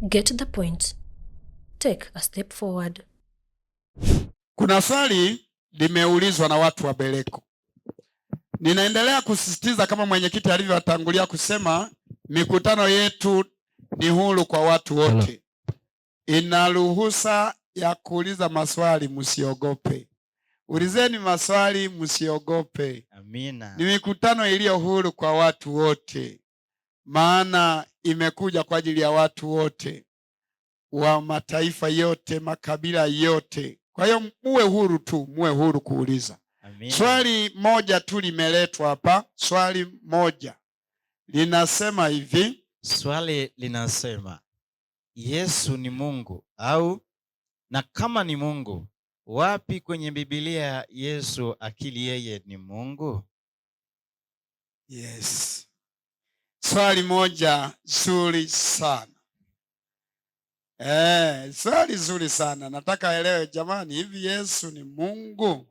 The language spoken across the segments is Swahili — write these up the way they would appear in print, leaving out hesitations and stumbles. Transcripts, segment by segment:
Get the point. Take a step forward. Kuna swali limeulizwa na watu wa Beleko. Ninaendelea kusisitiza kama mwenyekiti alivyotangulia kusema, mikutano yetu ni huru kwa watu wote, ina ruhusa ya kuuliza maswali, msiogope. Ulizeni maswali, msiogope. Amina. Ni mikutano iliyo huru kwa watu wote, maana imekuja kwa ajili ya watu wote wa mataifa yote, makabila yote. Kwa hiyo muwe huru tu, muwe huru kuuliza. Amina. Swali moja tu limeletwa hapa, swali moja linasema hivi. Swali linasema Yesu ni Mungu au, na kama ni Mungu, wapi kwenye Biblia Yesu akili yeye ni Mungu? Yes, swali moja zuri sana. Swali zuri sana. Nataka elewe jamani, hivi Yesu ni Mungu?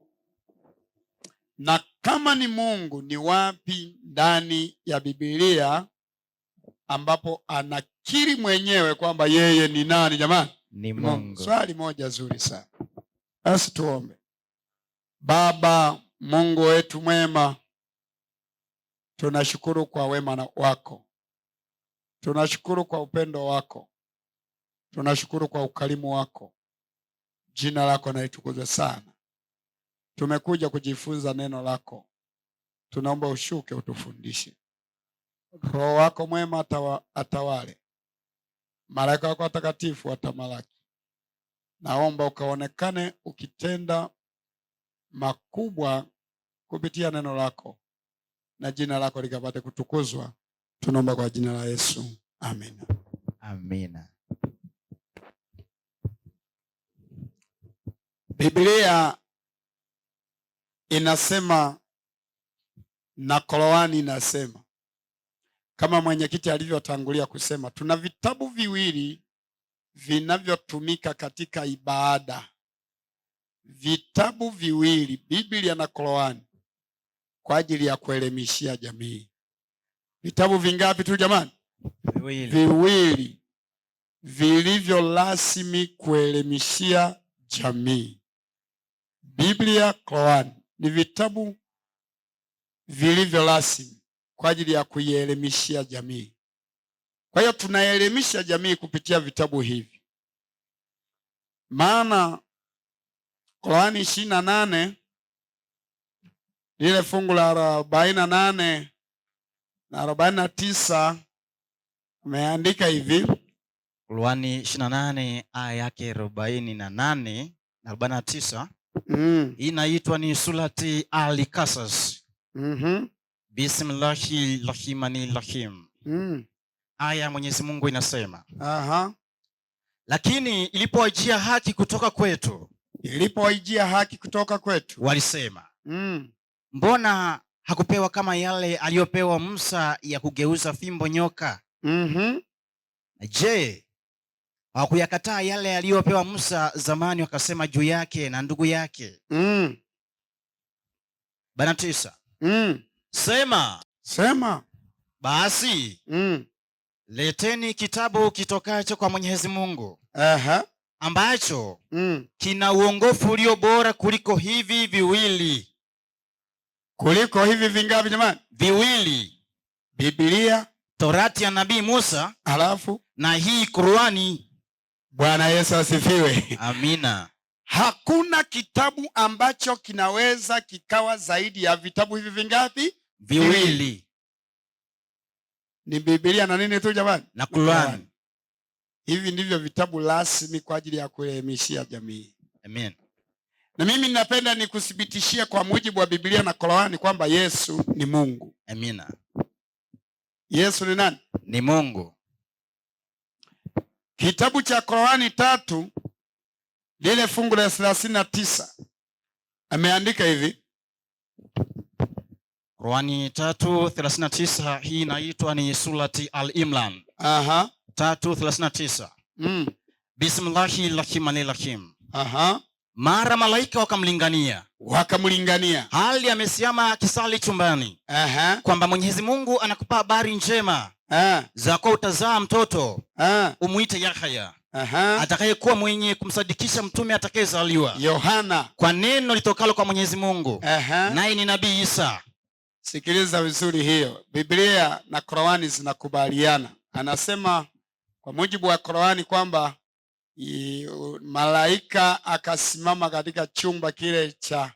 Na kama ni Mungu, ni wapi ndani ya Biblia ambapo anakiri mwenyewe kwamba yeye ni nani jamani? Ni Mungu. Mungu. Swali moja zuri sana. Basi tuombe. Baba Mungu wetu mwema, tunashukuru kwa wema wako, tunashukuru kwa upendo wako, tunashukuru kwa ukarimu wako. Jina lako na litukuzwe sana. Tumekuja kujifunza neno lako, tunaomba ushuke utufundishe. Roho wako mwema atawale, malaika wako watakatifu watamalaki. Naomba ukaonekane ukitenda makubwa kupitia neno lako, na jina lako likapate kutukuzwa. Tunaomba kwa jina la Yesu, amina. Amina. Biblia inasema na Qur'ani inasema, kama mwenyekiti alivyotangulia kusema, tuna vitabu viwili vinavyotumika katika ibada. Vitabu viwili, Biblia na Qur'ani, kwa ajili ya kuelimishia jamii. Vitabu vingapi tu jamani? Viwili. Viwili vilivyo rasmi kuelimishia jamii. Biblia, Qur'ani ni vitabu vilivyo rasmi kwa ajili ya kuielimishia jamii. Kwa hiyo tunaelimisha jamii kupitia vitabu hivi. Maana Qur'ani 28 lile fungu la 48 na 49 ameandika hivi. Qur'ani 28 aya yake 48 na 49. Inaitwa ni surati Al-Qasas. Bismillahirrahmanirrahim. Aya ya Mwenyezi Mungu inasema, lakini ilipowajia haki kutoka kwetu, ilipowajia haki kutoka kwetu, walisema, mbona hakupewa kama yale aliyopewa Musa ya kugeuza fimbo nyoka? Na je, hawakuyakataa yale aliyopewa Musa zamani, wakasema juu yake na ndugu yake? Bana 9. Sema. Sema. Basi, leteni kitabu kitokacho kwa Mwenyezi Mungu, ambacho kina uongofu ulio bora kuliko hivi viwili. Kuliko hivi vingapi jamani? Viwili. Biblia, Torati ya Nabii Musa, alafu na hii Qur'ani. Bwana Yesu asifiwe. Amina. Hakuna kitabu ambacho kinaweza kikawa zaidi ya vitabu hivi vingapi? Viwili. Ni Biblia na nini tu jamani? Na Qur'ani. Hivi ndivyo vitabu rasmi kwa ajili ya kuelimishia jamii. Amen. Na mimi ninapenda nikuthibitishie kwa mujibu wa Biblia na Qur'ani kwamba Yesu ni Mungu. Amina. Yesu ni nani? Ni Mungu. Kitabu cha Qur'ani 3 lile fungu la 39 ameandika hivi. Qur'ani 3:39, hii inaitwa ni surati Al-Imran. 3:39. Bismillahirrahmanirrahim. Mara malaika wakamlingania. Wakamlingania. Hali amesimama akisali chumbani. Kwamba Mwenyezi Mungu anakupa habari njema. Za kuwa utazaa mtoto, umuite Yahya, atakayekuwa mwenye kumsadikisha mtume atakayezaliwa Yohana, kwa neno litokalo kwa Mwenyezi Mungu, naye ni Nabii Isa. Sikiliza vizuri hiyo. Biblia na Qur'ani zinakubaliana. Anasema kwa mujibu wa Qur'ani kwamba malaika akasimama katika chumba kile cha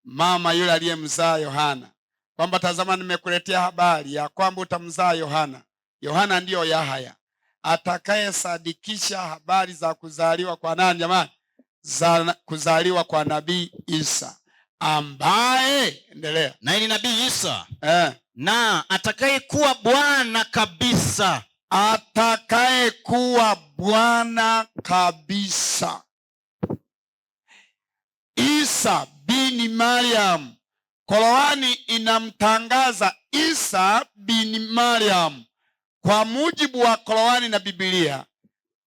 mama yule aliyemzaa Yohana, kwamba tazama, nimekuletea habari ya kwamba utamzaa Yohana. Yohana ndiyo Yahaya atakayesadikisha habari za kuzaliwa kwa nani jamani? Za kuzaliwa kwa Nabii Isa ambaye, endelea. Naye ni Nabii Isa, na atakayekuwa Bwana kabisa. Atakayekuwa Bwana kabisa. Isa bini Mariam. Qur'ani inamtangaza Isa bini Mariam. Kwa mujibu wa Qur'ani na Biblia,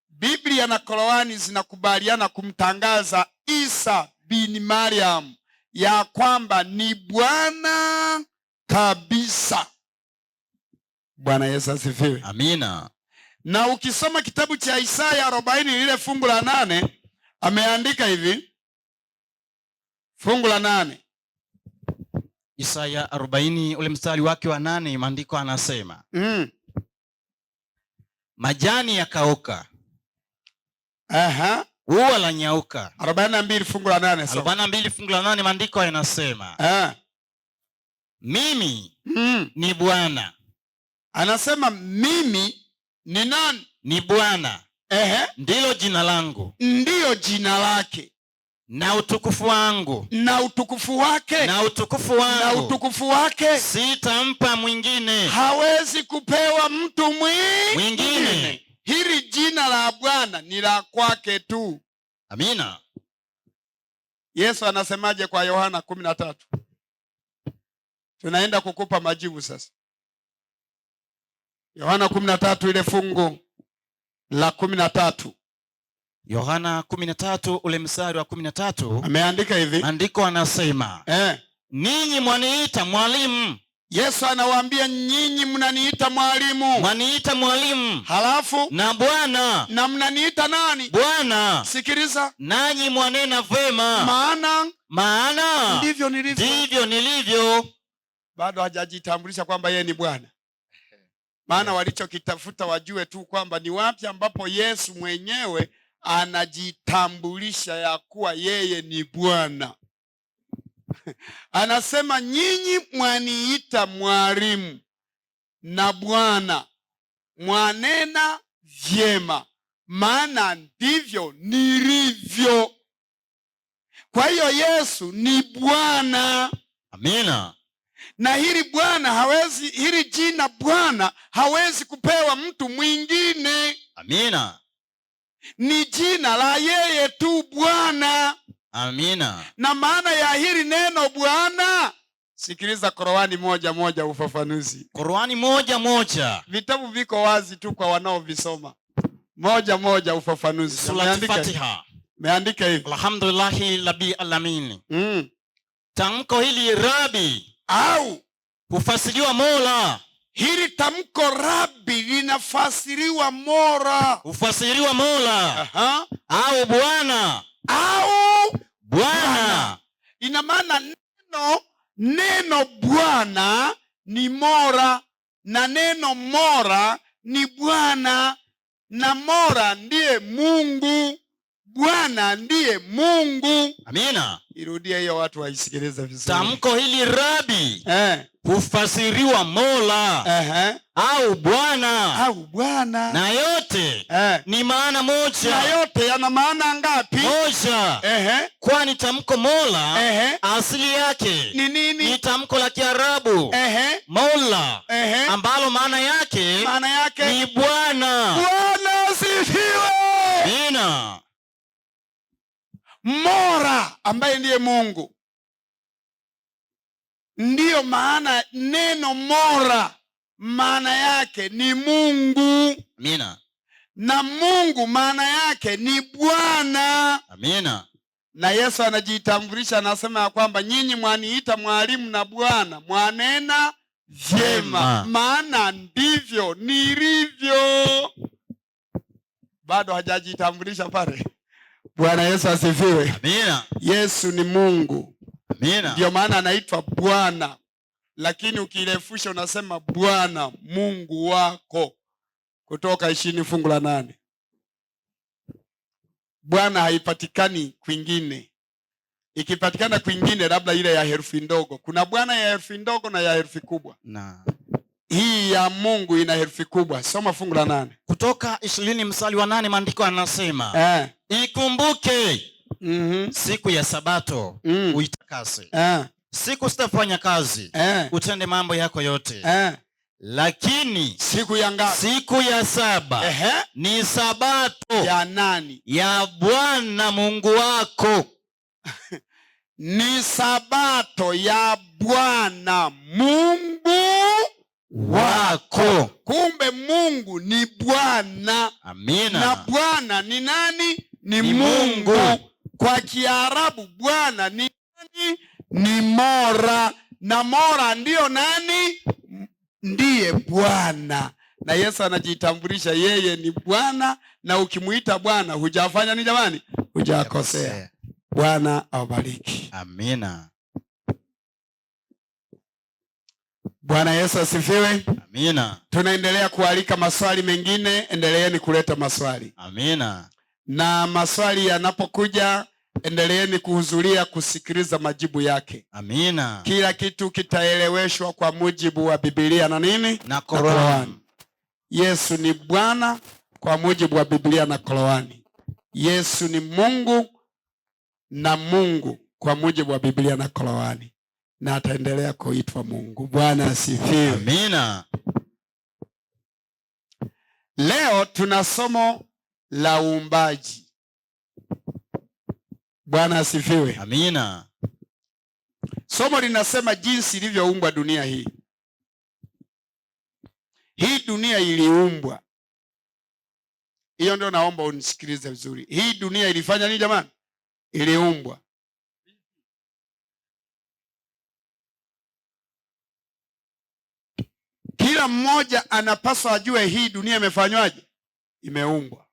Biblia na Qur'ani zinakubaliana kumtangaza Isa bini Mariam ya kwamba ni Bwana kabisa. Bwana Yesu asifiwe. Amina. Na ukisoma kitabu cha Isaya 40 lile fungu la 8, ameandika hivi. Fungu la 8. Isaya 40 ule mstari wake wa 8, maandiko anasema, majani yakauka. Ua la nyauka. 42 fungu la 8, soma. 42 fungu la 8, maandiko yanasema, mimi ni Bwana. Anasema mimi ni nani? Ni Bwana. Ndilo jina langu. Ndiyo jina lake. Na utukufu wangu. Na utukufu wake. Na utukufu wangu. Na utukufu wake. Sitampa mwingine. Hawezi kupewa mtu mwingine. Hili jina la Bwana ni la kwake tu. Amina. Yesu anasemaje kwa Yohana 13? Tunaenda kukupa majibu sasa. Yohana 13 ile fungu la 13. Yohana 13 ule mstari wa 13. Ameandika hivi. Maandiko anasema, ninyi mwaniita mwalimu. Yesu anawaambia nyinyi mnaniita mwalimu. Mwaniita mwalimu. Halafu na Bwana. Na mnaniita nani? Bwana. Sikiliza. Nanyi mwanena vema. Maana ndivyo nilivyo. Ndivyo nilivyo. Bado hajajitambulisha kwamba yeye ni Bwana. Maana walichokitafuta wajue tu kwamba ni wapi ambapo Yesu mwenyewe anajitambulisha ya kuwa yeye ni Bwana. Anasema nyinyi mwaniita mwalimu na Bwana, mwanena vyema, maana ndivyo nilivyo. Kwa hiyo Yesu ni Bwana. Amina. Na hili Bwana hawezi, hili jina Bwana hawezi kupewa mtu mwingine. Amina. Ni jina la yeye tu Bwana. Amina. Na maana ya hili neno Bwana, sikiliza Qur'ani 1:1 ufafanuzi. Qur'ani 1:1. Vitabu viko wazi tu kwa wanaovisoma. 1:1 ufafanuzi. Sura Fatiha. Ameandika hivi. Alhamdulillahi rabbil alamin. Tamko hili Rabbi au hufasiriwa Mola. Hili tamko Rabbi linafasiriwa Mola. Hufasiriwa Mola. Au Bwana. Au Bwana. Ina maana neno Bwana ni Mola, na neno Mola ni Bwana, na Mola ndiye Mungu. Bwana ndiye Mungu. Amina. Irudie hiyo watu waisikilize vizuri. Tamko hili Rabbi hufasiriwa Mola au Bwana. Au Bwana. Na yote ni maana moja. Na yote yana maana ngapi? Moja. Kwani tamko Mola asili yake ni nini? Ni tamko la Kiarabu. Mola. Ambalo maana yake ni Bwana. Bwana asifiwe. Amina. Mola ambaye ndiye Mungu. Ndiyo maana neno Mola maana yake ni Mungu. Amina. Na Mungu maana yake ni Bwana. Amina. Na Yesu anajitambulisha, anasema ya kwamba nyinyi mwaniita mwalimu na Bwana, mwanena Vyema, maana ndivyo nilivyo. Bado hajajitambulisha pale. Bwana Yesu asifiwe. Amina. Yesu ni Mungu. Amina. Ndio maana anaitwa Bwana, lakini ukirefusha unasema Bwana Mungu wako. Kutoka 20 fungu la 8. Bwana haipatikani kwingine. Ikipatikana kwingine labda ile ya herufi ndogo. Kuna Bwana ya herufi ndogo na ya herufi kubwa. Na hii ya Mungu ina herufi kubwa. Soma fungu la 8. Kutoka 20 mstari wa 8, maandiko yanasema, ikumbuke siku ya Sabato uitakase. Siku sitafanya kazi, utende mambo yako yote. Lakini siku ya ngapi? Siku ya 7 ni Sabato ya nani? Ya Bwana Mungu wako. Ni Sabato ya Bwana Mungu wako. Kumbe Mungu ni Bwana. Amina. Na Bwana ni nani? Ni Mungu. Mungu. Kwa Kiarabu Bwana ni nani? Ni Mora. Na Mora ndiyo nani? Ndiye Bwana. Na Yesu anajitambulisha yeye ni Bwana, na ukimuita Bwana hujafanya nini jamani? Hujakosea. Bwana awabariki. Amina. Bwana Yesu asifiwe. Amina. Tunaendelea kualika maswali mengine, endeleeni kuleta maswali. Amina. Na maswali yanapokuja, endeleeni kuhudhuria kusikiliza majibu yake. Amina. Kila kitu kitaeleweshwa kwa mujibu wa Biblia na nini? Na Qur'an. Yesu ni Bwana kwa mujibu wa Biblia na Qur'ani. Yesu ni Mungu na Mungu kwa mujibu wa Biblia na Qur'ani. Na ataendelea kuitwa Mungu. Bwana asifiwe. Amina. Leo tuna somo la uumbaji. Bwana asifiwe. Amina. Somo linasema jinsi ilivyoumbwa dunia hii. Hii dunia iliumbwa. Hiyo ndio naomba unisikilize vizuri. Hii dunia ilifanya nini jamani? Iliumbwa. Kila mmoja anapaswa ajue hii dunia imefanywaje? Imeumbwa.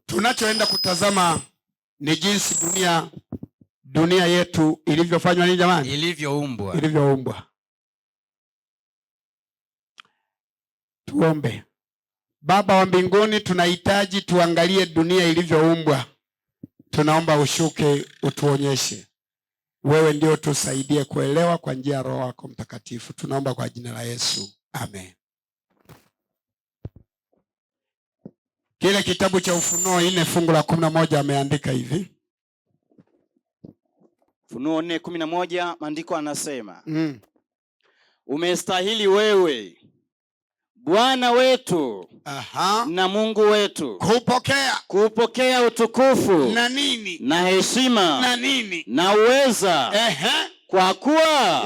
Tunachoenda kutazama ni jinsi dunia yetu ilivyofanywa nini jamani? Ilivyoumbwa. Ilivyoumbwa. Tuombe. Baba wa mbinguni, tunahitaji tuangalie dunia ilivyoumbwa. Tunaomba ushuke utuonyeshe. Wewe ndio tusaidie kuelewa kwa njia ya Roho wako Mtakatifu. Tunaomba kwa jina la Yesu. Amen. Kile kitabu cha Ufunuo 4 fungu la 11 ameandika hivi. Ufunuo 4:11 maandiko anasema, Umestahili wewe Bwana wetu, na Mungu wetu kupokea utukufu na nini? Na heshima na nini? Na uweza. Kwa kuwa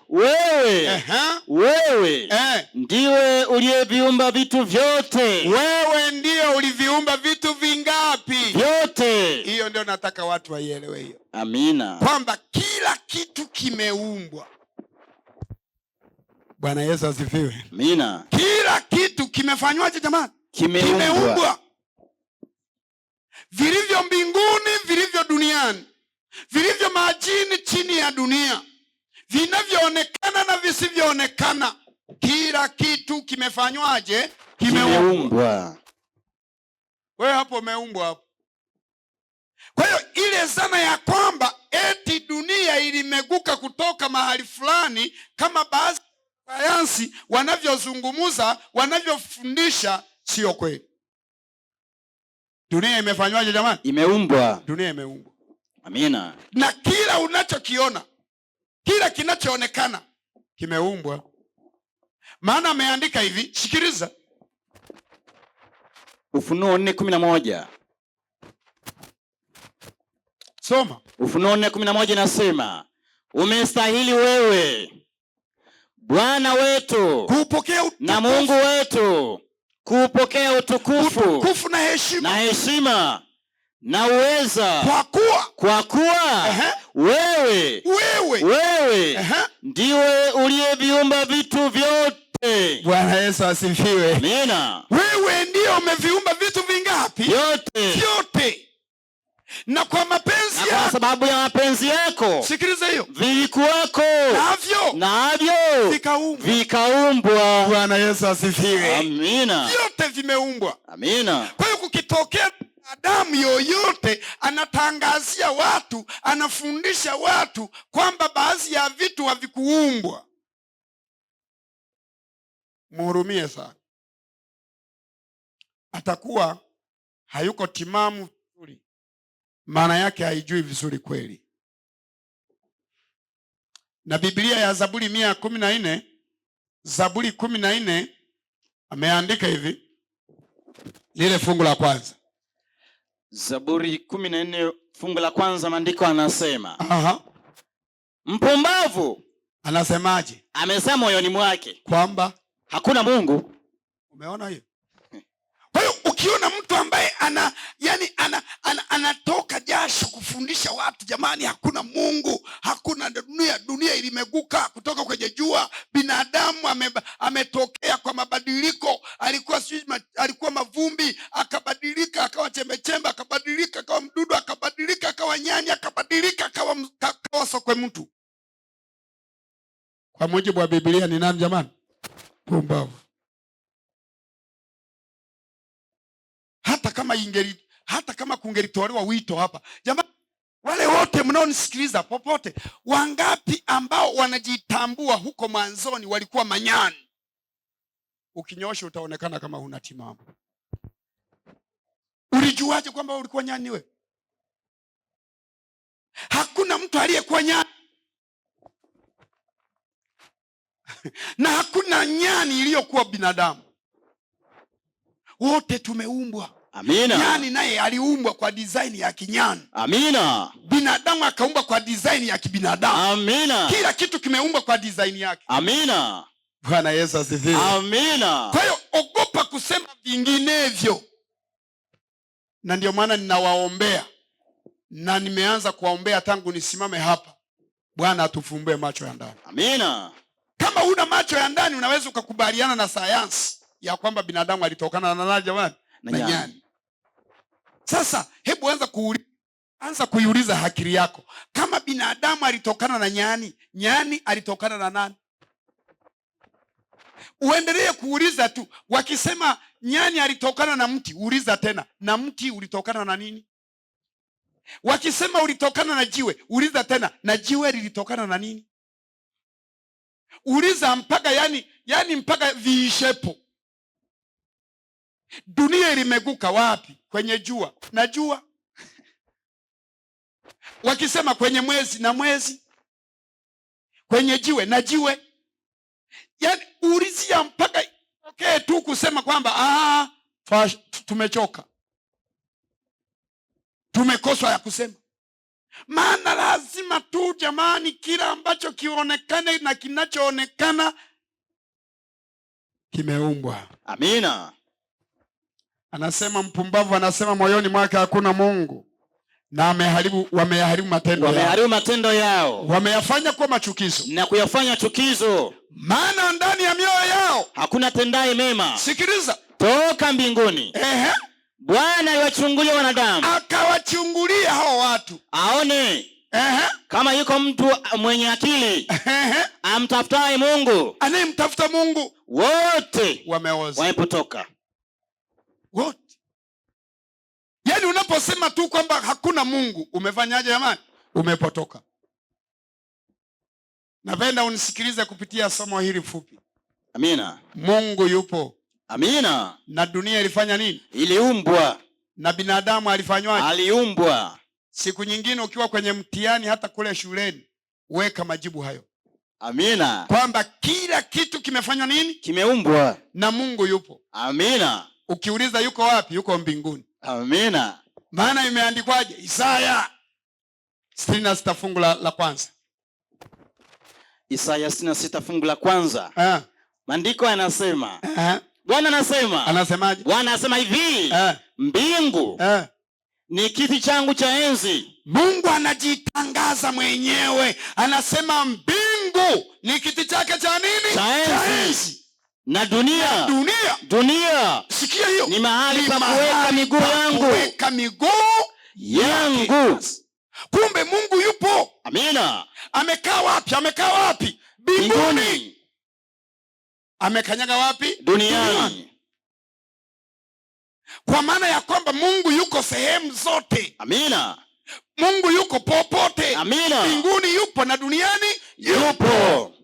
Wewe. Wewe ndiwe uliyeviumba vitu vyote. Wewe ndiyo uliviumba vitu vingapi? Vyote. Hiyo ndio nataka watu waielewe hiyo. Amina. Kwamba kila kitu kimeumbwa. Bwana Yesu asifiwe. Amina. Kila kitu kimefanywaje jamani? Kimeumbwa. Kimeumbwa. Vilivyo mbinguni, vilivyo duniani, vilivyo majini chini ya dunia, vinavyoonekana na visivyoonekana, kila kitu kimefanywaje? Kimeumbwa. Wewe hapo umeumbwa hapo. Kwa hiyo ile zana ya kwamba eti dunia ilimeguka kutoka mahali fulani kama baadhi sayansi wanavyozungumza, wanavyofundisha, sio kweli. Dunia imefanywaje jamani? Imeumbwa. Dunia imeumbwa. Amina. Na kila unachokiona, kila kinachoonekana kimeumbwa. Maana ameandika hivi, sikiliza. Ufunuo 4:11. Soma. Ufunuo 4:11 inasema, umestahili wewe Bwana wetu kupokea na Mungu wetu kupokea utukufu, utukufu na heshima, na heshima Na uweza. Kwa kuwa. Kwa kuwa. Wewe. Wewe. Wewe. Ndiwe uliyeviumba vitu vyote. Bwana Yesu asifiwe. Amina. Wewe ndiye umeviumba vitu vingapi? Vyote. Vyote. Na kwa mapenzi Na kwa yako. sababu ya mapenzi yako. Sikiliza hiyo. Vilikuwako. Navyo. Navyo. Vikaumbwa. Vikaumbwa. Bwana Yesu asifiwe. Amina. Vyote vimeumbwa. Amina. Kwa hiyo kukitokea Adamu yoyote anatangazia watu, anafundisha watu kwamba baadhi ya vitu havikuumbwa, muhurumie sana. Atakuwa hayuko timamu vizuri, maana yake haijui vizuri kweli. Na Biblia ya Zaburi 114, Zaburi 14 ameandika hivi, lile fungu la kwanza. Zaburi 14 fungu la kwanza, maandiko anasema, Mpumbavu anasemaje? Amesema moyoni mwake kwamba hakuna Mungu. Umeona hiyo? Kwa hiyo ukiona mtu ambaye anatoka jasho kufundisha watu, jamani, hakuna Mungu, hakuna dunia, dunia ilimeguka kutoka kwenye jua, binadamu ametokea kwa mabadiliko, alikuwa sijui alikuwa mavumbi, akabadilika akawa chembechembe, akabadilika akawa mdudu, akabadilika akawa nyani, akabadilika akawa sokwe mtu. Kwa mujibu wa Biblia ni nani jamani? Pumbavu. Hata kama kungelitolewa wito hapa, jamani, wale wote mnaonisikiliza popote, wangapi ambao wanajitambua huko mwanzoni walikuwa manyani? Ukinyosha utaonekana kama huna timamu. Ulijuaje kwamba ulikuwa nyani we? Hakuna mtu aliyekuwa nyani. Na hakuna nyani iliyokuwa binadamu. Wote tumeumbwa. Amina. Nyani naye aliumbwa kwa design ya kinyani. Amina. Binadamu akaumbwa kwa design ya kibinadamu. Amina. Kila kitu kimeumbwa kwa design yake. Amina. Bwana Yesu asifiwe. Amina. Kwa hiyo ogopa kusema vinginevyo. Na ndio maana ninawaombea, na nimeanza kuwaombea tangu nisimame hapa. Bwana atufumbue macho ya ndani. Amina. Kama huna macho ya ndani unaweza ukakubaliana na sayansi ya kwamba binadamu alitokana na nani jamani? Na Na nyani. nyani. Sasa hebu anza kuiuliza akili yako. Kama binadamu alitokana na nyani, nyani alitokana na nani? Uendelee kuuliza tu. Wakisema nyani alitokana na mti, uliza tena, na mti ulitokana na nini? Wakisema ulitokana na jiwe, uliza tena, na jiwe lilitokana na nini? Uliza mpaka mpaka viishepo. Dunia ilimeguka wapi? Kwenye jua na jua. Wakisema kwenye mwezi na mwezi, kwenye jiwe na jiwe. Ulizia mpaka okay tu kusema kwamba tumechoka, tumekosa ya kusema. Maana lazima tu jamani, kila ambacho kionekane na kinachoonekana kimeumbwa. Amina. Anasema mpumbavu anasema moyoni mwake hakuna Mungu, na wameharibu matendo yao. Wameharibu matendo yao. Wameyafanya kuwa machukizo. Na kuyafanya chukizo. Maana ndani ya mioyo yao hakuna tendaye mema. Sikiliza. Toka mbinguni. Bwana aliwachungulia wanadamu. Akawachungulia hao watu. Aone. Kama yuko mtu mwenye akili. Amtafutaye Mungu. Anayemtafuta Mungu. Wote wameoza. Wamepotoka. Wote. Yaani unaposema tu kwamba hakuna Mungu, umefanyaje jamani? Umepotoka. Napenda unisikilize kupitia somo hili fupi. Amina. Mungu yupo. Amina. Na dunia ilifanya nini? Iliumbwa. Na binadamu alifanywaje? Aliumbwa. Siku nyingine ukiwa kwenye mtihani hata kule shuleni, weka majibu hayo. Amina. Kwamba kila kitu kimefanywa nini? Kimeumbwa. Na Mungu yupo. Amina. Ukiuliza yuko wapi? Yuko mbinguni. Amina. Maana imeandikwaje? Isaya 66 fungu la kwanza. Isaya 66 fungu la kwanza. Maandiko yanasema. Bwana anasema. Anasemaje? Bwana anasema hivi. Mbingu Ni kiti changu cha enzi. Mungu anajitangaza mwenyewe, anasema mbingu ni kiti chake cha nini? Cha enzi. Na dunia. Dunia. Dunia. Sikia hiyo. Ni mahali pa kuweka miguu yangu. Kuweka miguu yangu. Kumbe Mungu yupo. Amina. Amekaa wapi? Amekaa wapi? Mbinguni. Amekanyaga wapi? Duniani. Kwa maana ya kwamba Mungu yuko sehemu zote. Amina. Mungu yuko popote. Amina. Mbinguni yupo na duniani yupo.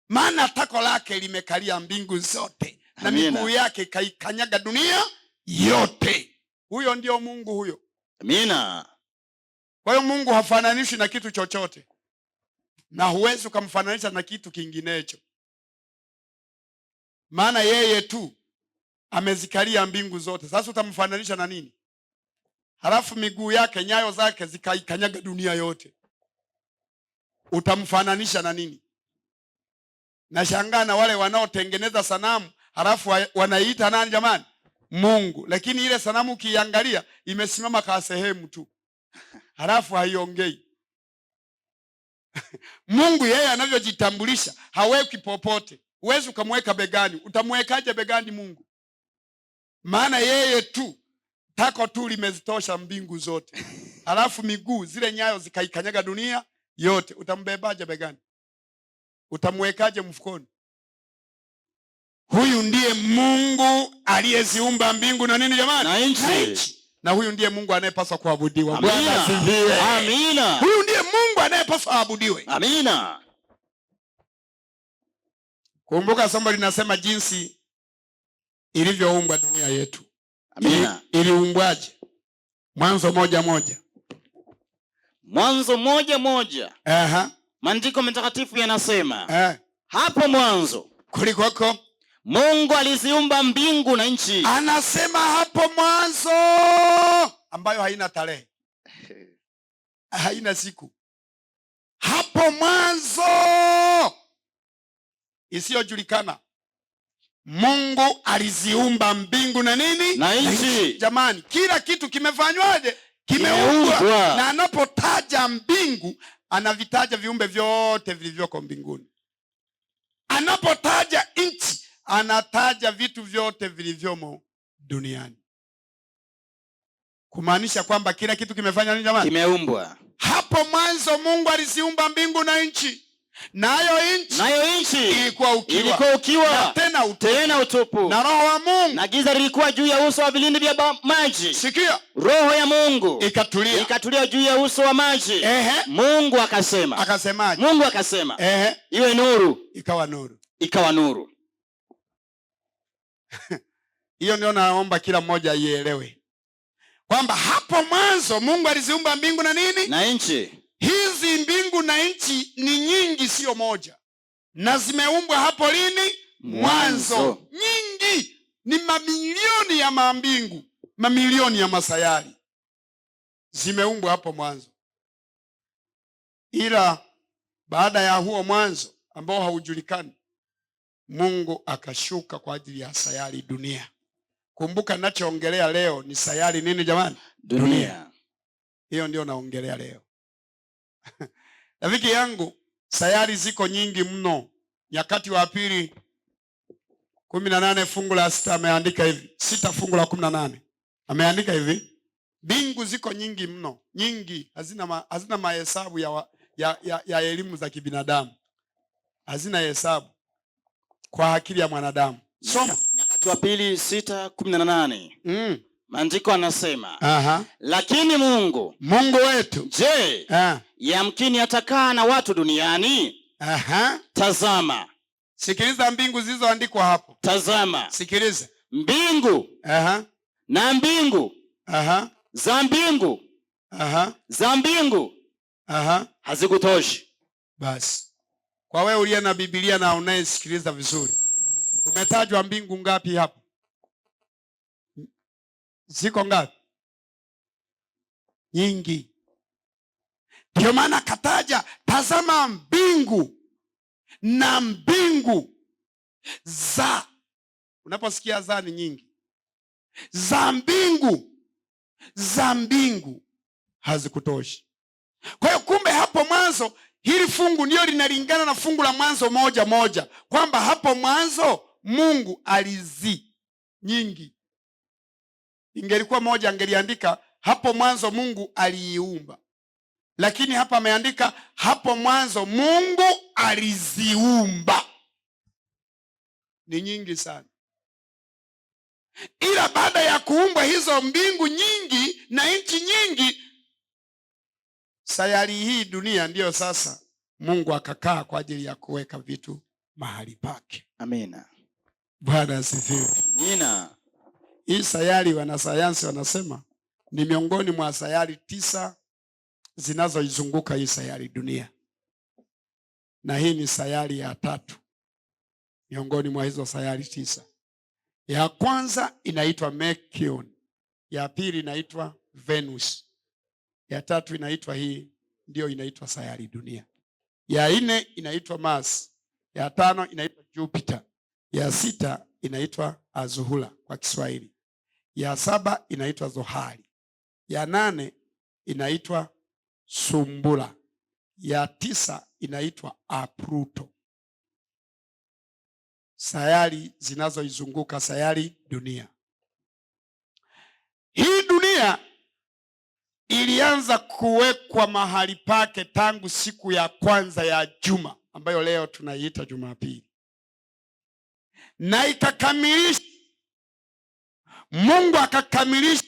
Maana tako lake limekalia mbingu zote na miguu yake kaikanyaga dunia yote. Huyo ndio Mungu huyo. Amina. Kwa hiyo Mungu hafananishwi na kitu chochote, na huwezi kumfananisha na kitu kinginecho, maana yeye tu amezikalia mbingu zote. Sasa utamfananisha na nini? Halafu miguu yake, nyayo zake zikaikanyaga dunia yote, utamfananisha na nini? Nashangaa na wale wanaotengeneza sanamu halafu wanaiita nani jamani? Mungu. Lakini ile sanamu ukiangalia imesimama kwa sehemu tu, halafu haiongei. Mungu yeye anavyojitambulisha haweki popote. Huwezi ukamweka begani. Utamwekaje begani Mungu? Maana yeye tu tako tu limezitosha mbingu zote, halafu miguu zile nyayo zikaikanyaga dunia yote. Utambebaje begani? Utamwekaje mfukoni? Huyu ndiye Mungu aliyeziumba mbingu na nini jamani? Na nchi. Na huyu ndiye Mungu anayepaswa kuabudiwa. Bwana asifiwe. Amina. Huyu ndiye Mungu anayepaswa aabudiwe. Amina. Kumbuka somo linasema jinsi ilivyoumbwa dunia yetu. Amina. Iliumbwaje? Mwanzo 1:1. Mwanzo 1:1. Aha. Maandiko matakatifu yanasema, hapo mwanzo kulikoko Mungu aliziumba mbingu na nchi. Anasema hapo mwanzo, ambayo haina tarehe, haina siku. Hapo mwanzo isiyojulikana, Mungu aliziumba mbingu na nini? Na nchi. Jamani, kila kitu kimefanywaje? Kimeumbwa. Na anapotaja mbingu anavitaja viumbe vyote vilivyoko mbinguni. Anapotaja nchi anataja vitu vyote vilivyomo duniani. Kumaanisha kwamba kila kitu kimefanya nini jamani? Kimeumbwa. Hapo mwanzo Mungu aliziumba mbingu na nchi. Nayo nchi ilikuwa ukiwa. Na tena utupu. Na roho wa Mungu. Na giza lilikuwa juu ya uso wa vilindi vya maji. Sikia. Roho ya Mungu ikatulia juu ya uso wa maji. Ehe. Mungu akasema. Akasemaje? Mungu akasema. Ehe. Iwe nuru. Ikawa nuru. Ikawa nuru. Hiyo ndio naomba kila mmoja aielewe. Kwamba hapo mwanzo Mungu aliziumba mbingu na nini? Na nchi. Hizi mbingu na nchi ni nyingi, sio moja. Na zimeumbwa hapo lini? Mwanzo. Nyingi, ni mamilioni ya mambingu, mamilioni ya masayari zimeumbwa hapo mwanzo. Ila baada ya huo mwanzo ambao haujulikani, Mungu akashuka kwa ajili ya sayari dunia. Kumbuka ninachoongelea leo ni sayari nini jamani? Dunia. Hiyo ndio naongelea leo. Rafiki yangu, sayari ziko nyingi mno. Nyakati wa Pili 18 fungu la 6 ameandika hivi. 6 fungu la 18. Ameandika hivi. Mbingu ziko nyingi mno, nyingi, hazina mahesabu ya elimu za kibinadamu. Hazina hesabu kwa akili ya mwanadamu. Soma. Nyakati wa Pili 6:18. Maandiko anasema, aha, lakini Mungu wetu, je, yamkini atakaa na watu duniani? Aha. Tazama. Sikiliza mbingu zilizoandikwa hapo. Tazama. Sikiliza. Mbingu. Aha. Na mbingu. Aha. Za mbingu. Aha. Za mbingu. Aha. Hazikutoshi. Basi. Kwa wewe uliye na Biblia na unayesikiliza vizuri, kumetajwa mbingu ngapi hapo? Ziko ngapi? Nyingi. Ndio maana kataja, tazama mbingu na mbingu za. Unaposikia za ni nyingi. Za mbingu Za mbingu hazikutoshi. Kwa hiyo kumbe hapo mwanzo, hili fungu ndio linalingana na fungu la Mwanzo 1:1, kwamba hapo mwanzo Mungu alizi nyingi. Ingelikuwa moja angeliandika hapo mwanzo Mungu aliiumba, lakini hapa ameandika hapo mwanzo Mungu aliziumba. Ni nyingi sana. Ila baada ya kuumbwa hizo mbingu nyingi na nchi nyingi, sayari hii dunia ndiyo sasa Mungu akakaa kwa ajili ya kuweka vitu mahali pake. Amina. Bwana asifiwe. Amina. Hii sayari wanasayansi wanasema ni miongoni mwa sayari 9 zinazoizunguka hii sayari dunia. Na hii ni sayari ya 3 miongoni mwa hizo sayari 9. Ya kwanza inaitwa Mercury, ya pili inaitwa Venus, ya tatu inaitwa hii ndio inaitwa sayari dunia, ya 4 inaitwa Mars, ya 5 inaitwa Jupiter, ya 6 inaitwa Azuhura kwa Kiswahili, ya 7 inaitwa Zohari, ya 8 inaitwa Sumbula, ya 9 inaitwa Pluto. Sayari zinazoizunguka sayari dunia. Hii dunia ilianza kuwekwa mahali pake tangu siku ya kwanza ya juma, ambayo leo tunaiita Jumapili. Na ikakamilisha, Mungu akakamilisha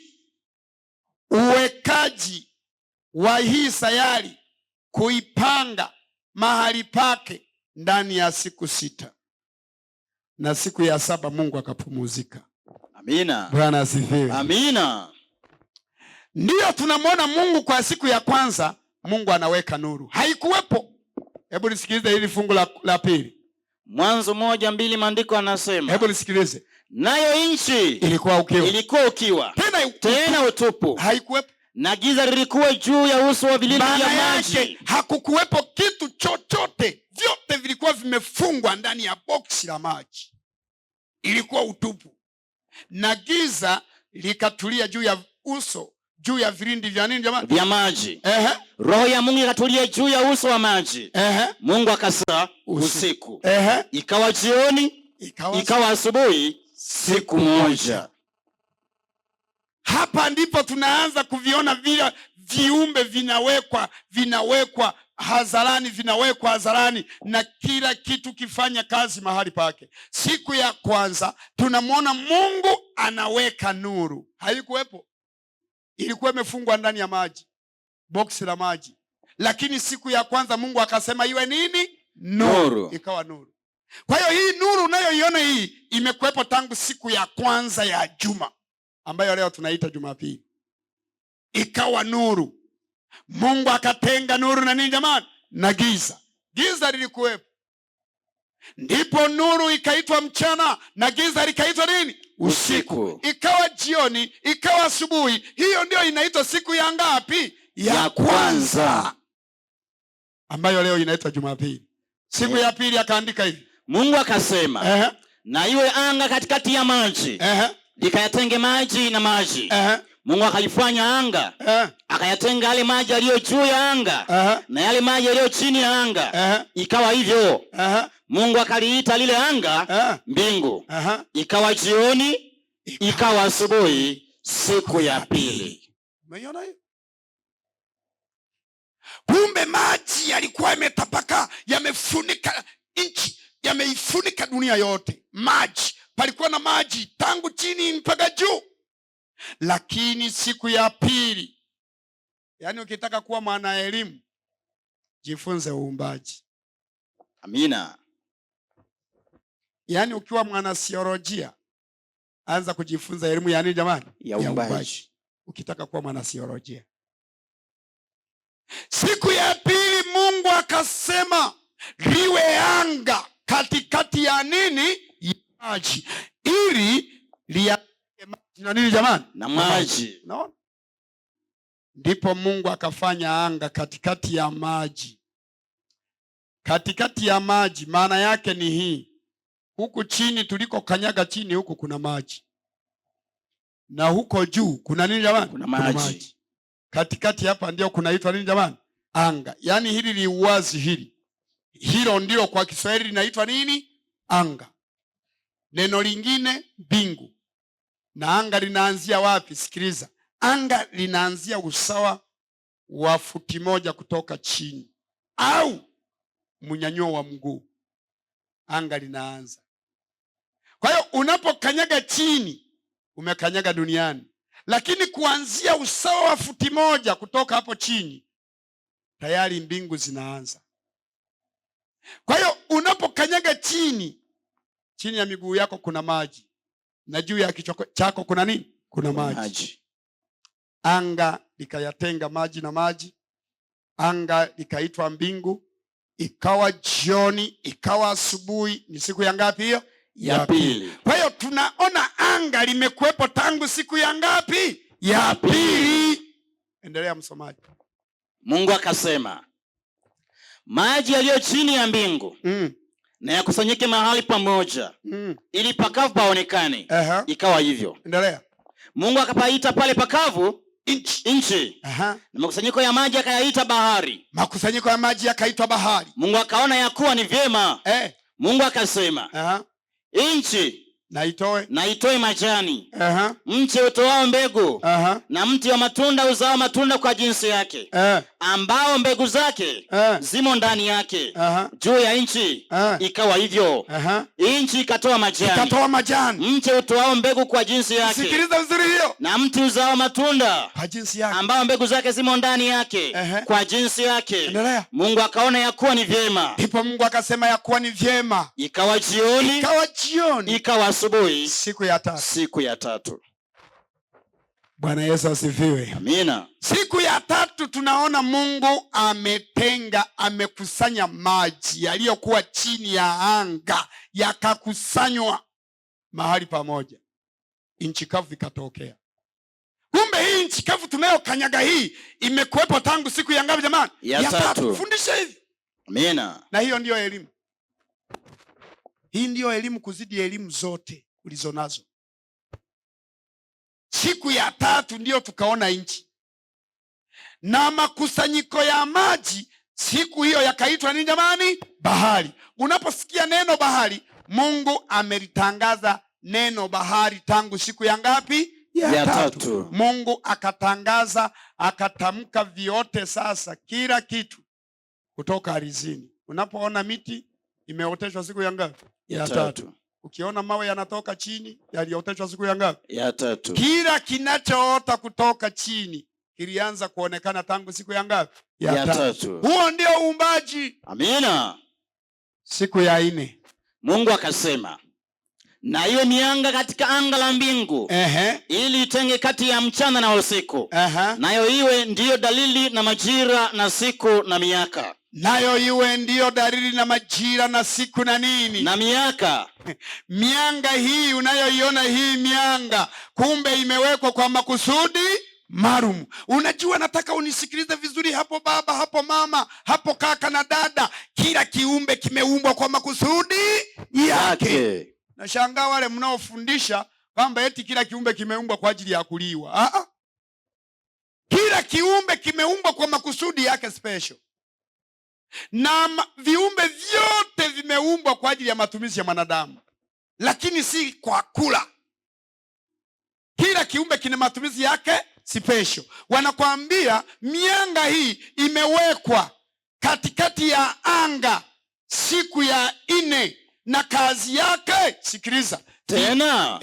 uwekaji wa hii sayari, kuipanga mahali pake ndani ya siku 6. Na siku ya 7 Mungu akapumzika. Amina. Bwana asifiwe. Amina. Ndiyo tunamwona Mungu kwa siku ya kwanza, Mungu anaweka nuru. Haikuwepo. Hebu nisikilize hili fungu la pili. Mwanzo 1:2 maandiko yanasema. Hebu nisikilize. Nayo nchi ilikuwa ukiwa. Ilikuwa ukiwa. Tena utupu. Haikuwepo. Na giza lilikuwa juu ya uso wa vilindi vya maji. Maana yake hakukuwepo kitu chochote. Vyote vilikuwa vimefungwa ndani ya boksi la maji. Ilikuwa utupu. Na giza likatulia juu ya uso, juu ya vilindi vya nini jamani? Vya maji. Roho ya Mungu ikatulia juu ya uso wa maji. Mungu akasema usiku. Ikawa jioni, ikawa asubuhi, siku moja. Hapa ndipo tunaanza kuviona vile viumbe vinawekwa hadharani, vinawekwa hadharani na kila kitu kifanya kazi mahali pake. Siku ya kwanza tunamwona Mungu anaweka nuru. Haikuwepo. Ilikuwa imefungwa ndani ya maji, boksi la maji. Lakini siku ya kwanza Mungu akasema iwe nini? Nuru. Ikawa nuru. Kwa hiyo hii nuru unayoiona hii imekuwepo tangu siku ya kwanza ya juma, ambayo leo tunaita Jumapili. Ikawa nuru. Mungu akatenga nuru na nini jamani? Na giza. Giza lilikuwepo. Ndipo nuru ikaitwa mchana na giza likaitwa nini? Usiku. Ikawa jioni, ikawa asubuhi. Hiyo ndio inaitwa siku ya ngapi? Ya kwanza, ambayo leo inaitwa Jumapili. Siku ya pili akaandika hivi. Mungu akasema, na iwe anga katikati ya maji, likayatenge maji na maji. Mungu akaifanya anga, akayatenga yale maji yaliyo juu ya anga na yale maji yaliyo chini ya anga. Ikawa hivyo. Mungu akaliita lile anga mbingu. Ikawa jioni, ikawa asubuhi, siku ya pili. Umeiona hiyo? Kumbe maji yalikuwa yametapaka, yamefunika nchi, yameifunika dunia yote. Maji, palikuwa na maji tangu chini mpaka juu. Lakini siku ya pili, yani ukitaka kuwa mwana elimu, jifunze uumbaji. Amina. Yani ukiwa mwana theolojia, anza kujifunza elimu ya nini jamani? Ya uumbaji. Ukitaka kuwa mwana theolojia. Siku ya pili Mungu akasema liwe anga katikati ya nini? Ya maji, ili liya na nini jamani? Na maji. Unaona? Ndipo Mungu akafanya anga katikati ya maji. Katikati ya maji maana yake ni hii. Huku chini tuliko kanyaga chini huku kuna maji. Na huko juu kuna nini jamani? Kuna maji. Katikati hapa ndio kunaitwa nini jamani? Anga. Yaani hili ni uwazi hili. Hilo ndilo kwa Kiswahili linaitwa nini? Anga. Neno lingine mbingu. Na anga linaanzia wapi? Sikiliza. Anga linaanzia usawa wa futi 1 kutoka chini au mnyanyuo wa mguu. Anga linaanza. Kwa hiyo unapokanyaga chini umekanyaga duniani, lakini kuanzia usawa wa futi 1 kutoka hapo chini tayari mbingu zinaanza. Kwa hiyo unapokanyaga chini, chini ya miguu yako kuna maji na juu ya kichwa chako kuna nini? Kuna maji. Anga likayatenga maji na maji. Anga likaitwa mbingu. Ikawa jioni, ikawa asubuhi. Ni siku ya ngapi hiyo? Ya pili. Kwa hiyo tunaona anga limekuwepo tangu siku ya ngapi? Ya pili. Endelea msomaji. Mungu akasema, maji yaliyo chini ya mbingu na yakusanyike mahali pamoja, ili pakavu paonekane. Ikawa hivyo. Endelea. Mungu akapaita pale pakavu nchi. Na makusanyiko ya maji akayaita bahari. Makusanyiko ya maji yakaitwa bahari. Mungu akaona ya kuwa ni vyema. Mungu akasema, nchi na itoe majani, mti utoao mbegu, na mti wa matunda uzao matunda kwa jinsi yake, ambao mbegu zake zimo ndani yake, juu ya nchi. Ikawa hivyo. Nchi ikatoa majani, mti utoao mbegu kwa jinsi yake. Sikiliza vizuri hiyo. Na mti uzao matunda kwa jinsi yake, ambao mbegu zake zimo ndani yake, kwa jinsi yake. Endelea. Mungu akaona ya kuwa ni vyema. Ndipo Mungu akasema ya kuwa ni vyema. Ikawa jioni, ikawa asubuhi, siku ya tatu. Siku ya tatu. Bwana Yesu asifiwe. Amina. Siku ya tatu tunaona Mungu ametenga, amekusanya maji yaliyokuwa chini ya anga, yakakusanywa mahali pamoja. Nchi kavu ikatokea. Kumbe hii nchi kavu tunayokanyaga hii imekuwepo tangu siku ya ngapi jamani? Ya tatu. Fundisha hivi. Amina. Na hiyo ndiyo elimu. Hii ndiyo elimu kuzidi elimu zote ulizonazo. Siku ya tatu ndiyo tukaona nchi. Na makusanyiko ya maji siku hiyo yakaitwa nini jamani? Bahari. Unaposikia neno bahari, Mungu amelitangaza neno bahari tangu siku ya ngapi? Ya tatu. Mungu akatangaza, akatamka vyote sasa, kila kitu kutoka ardhini. Unapoona miti imeoteshwa siku ya ngapi? Ya tatu. Ukiona mawe yanatoka chini, yalioteshwa siku ya ngapi? Ya tatu. Kila kinachoota kutoka chini kilianza kuonekana tangu siku ya ngapi? Ya tatu. Huo ndio uumbaji. Amina. Siku ya nne Mungu akasema, na iwe mianga katika anga la mbingu, ili itenge kati ya mchana na usiku, nayo iwe ndiyo dalili na majira na siku na miaka. Nayo iwe ndiyo dalili na majira na siku na nini? Na miaka. Mianga hii unayoiona hii mianga, kumbe imewekwa kwa makusudi maalum. Unajua, nataka unisikilize vizuri hapo baba, hapo mama, hapo kaka na dada. Kila kiumbe kimeumbwa kwa makusudi yake. Nashangaa wale mnaofundisha kwamba eti kila kiumbe kimeumbwa kwa ajili ya kuliwa. Kila kiumbe kimeumbwa kwa makusudi yake special. Na viumbe vyote vimeumbwa kwa ajili ya matumizi ya mwanadamu, lakini si kwa kula. Kila kiumbe kina matumizi yake special. Wanakuambia mianga hii imewekwa katikati ya anga siku ya nne, na kazi yake, sikiliza tena,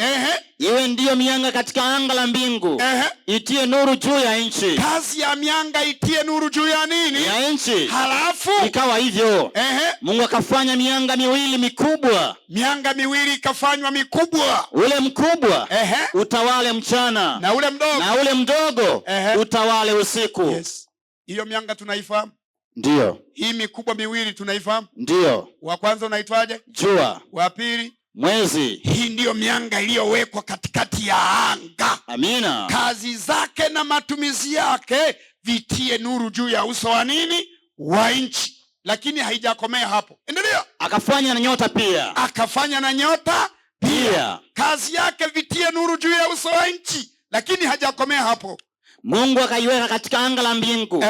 iwe ndiyo mianga katika anga la mbingu, itie nuru juu ya nchi. Kazi ya mianga itie nuru juu ya nini? Ya nchi. Halafu ikawa hivyo. Mungu akafanya mianga miwili mikubwa. Mianga miwili ikafanywa mikubwa. Ule mkubwa utawale mchana, na ule mdogo, na ule mdogo utawale usiku. Yes. Hiyo mianga tunaifahamu? Ndiyo. Hii mikubwa miwili tunaifahamu? Ndiyo. Wa kwanza unaitwaje? Jua. Wa pili? Mwezi. Hii ndiyo mianga iliyowekwa katikati ya anga. Amina. Kazi zake na matumizi yake vitie nuru juu ya uso wa nini? Wa nchi. Lakini haijakomea hapo. Endelea. Akafanya na nyota pia. Akafanya na nyota pia. Kazi yake vitie nuru juu ya uso wa nchi. Lakini hajakomea hapo. Mungu akaiweka katika anga la mbingu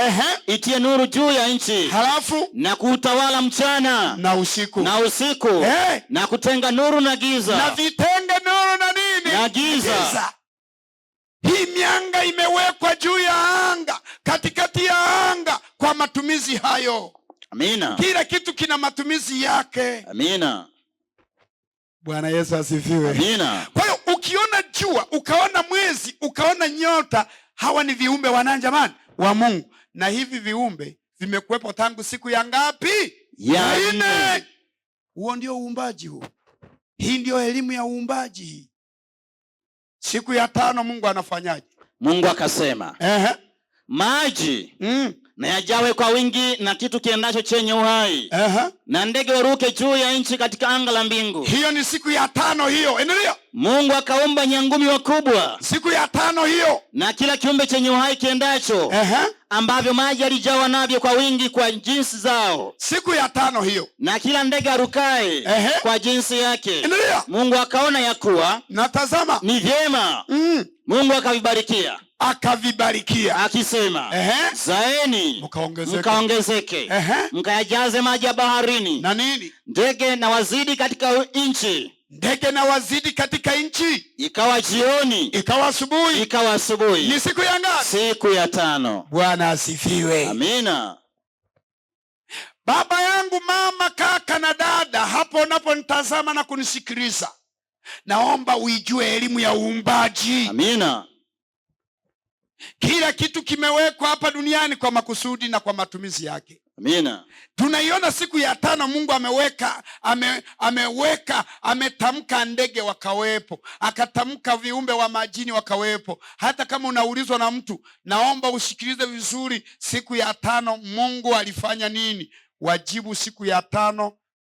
itie nuru juu ya nchi, Halafu na kuutawala mchana na usiku, na usiku, na kutenga nuru na giza, na vitenge nuru na nini? Na giza. Hii mianga imewekwa juu ya anga, katikati ya anga kwa matumizi hayo. Amina. Kila kitu kina matumizi yake. Amina. Bwana Yesu asifiwe. Amina. Kwa hiyo ukiona jua, ukaona mwezi, ukaona nyota, hawa ni viumbe wa nani jamani? Wa Mungu. Na hivi viumbe vimekuwepo tangu siku ya ngapi? Ya 4. 4. Huo ndio uumbaji huo. Hii ndio elimu ya uumbaji. Siku ya 5 Mungu anafanyaje? Mungu akasema, maji na yajawe kwa wingi na kitu kiendacho chenye uhai, na ndege waruke juu ya nchi katika anga la mbingu. Hiyo ni siku ya 5 hiyo. Endelea. Mungu akaumba nyangumi wakubwa. Siku ya 5 hiyo. Na kila kiumbe chenye uhai kiendacho, ambavyo maji yalijawa navyo kwa wingi kwa jinsi zao. Siku ya 5 hiyo. Na kila ndege arukaye kwa jinsi yake. Endelea. Mungu akaona ya kuwa na tazama ni vyema. Mungu akavibarikia. Akavibarikia. Akisema, zaeni mkaongezeke, mkayajaze maji ya baharini, na nini? Ndege na wazidi katika nchi. Ndege na wazidi katika nchi. Ikawa jioni, ikawa asubuhi, ikawa asubuhi. Ni siku ya ngapi? Siku ya 5. Bwana asifiwe. Amina. Baba yangu, mama, kaka na dada, hapo unaponitazama na kunisikiliza, naomba uijue elimu ya uumbaji. Amina. Kila kitu kimewekwa hapa duniani kwa makusudi na kwa matumizi yake. Amina. Tunaiona siku ya 5 Mungu ameweka, ametamka ndege wakawepo, akatamka viumbe wa majini wakawepo. Hata kama unaulizwa na mtu, naomba usikilize vizuri, siku ya 5 Mungu alifanya nini? Wajibu, siku ya 5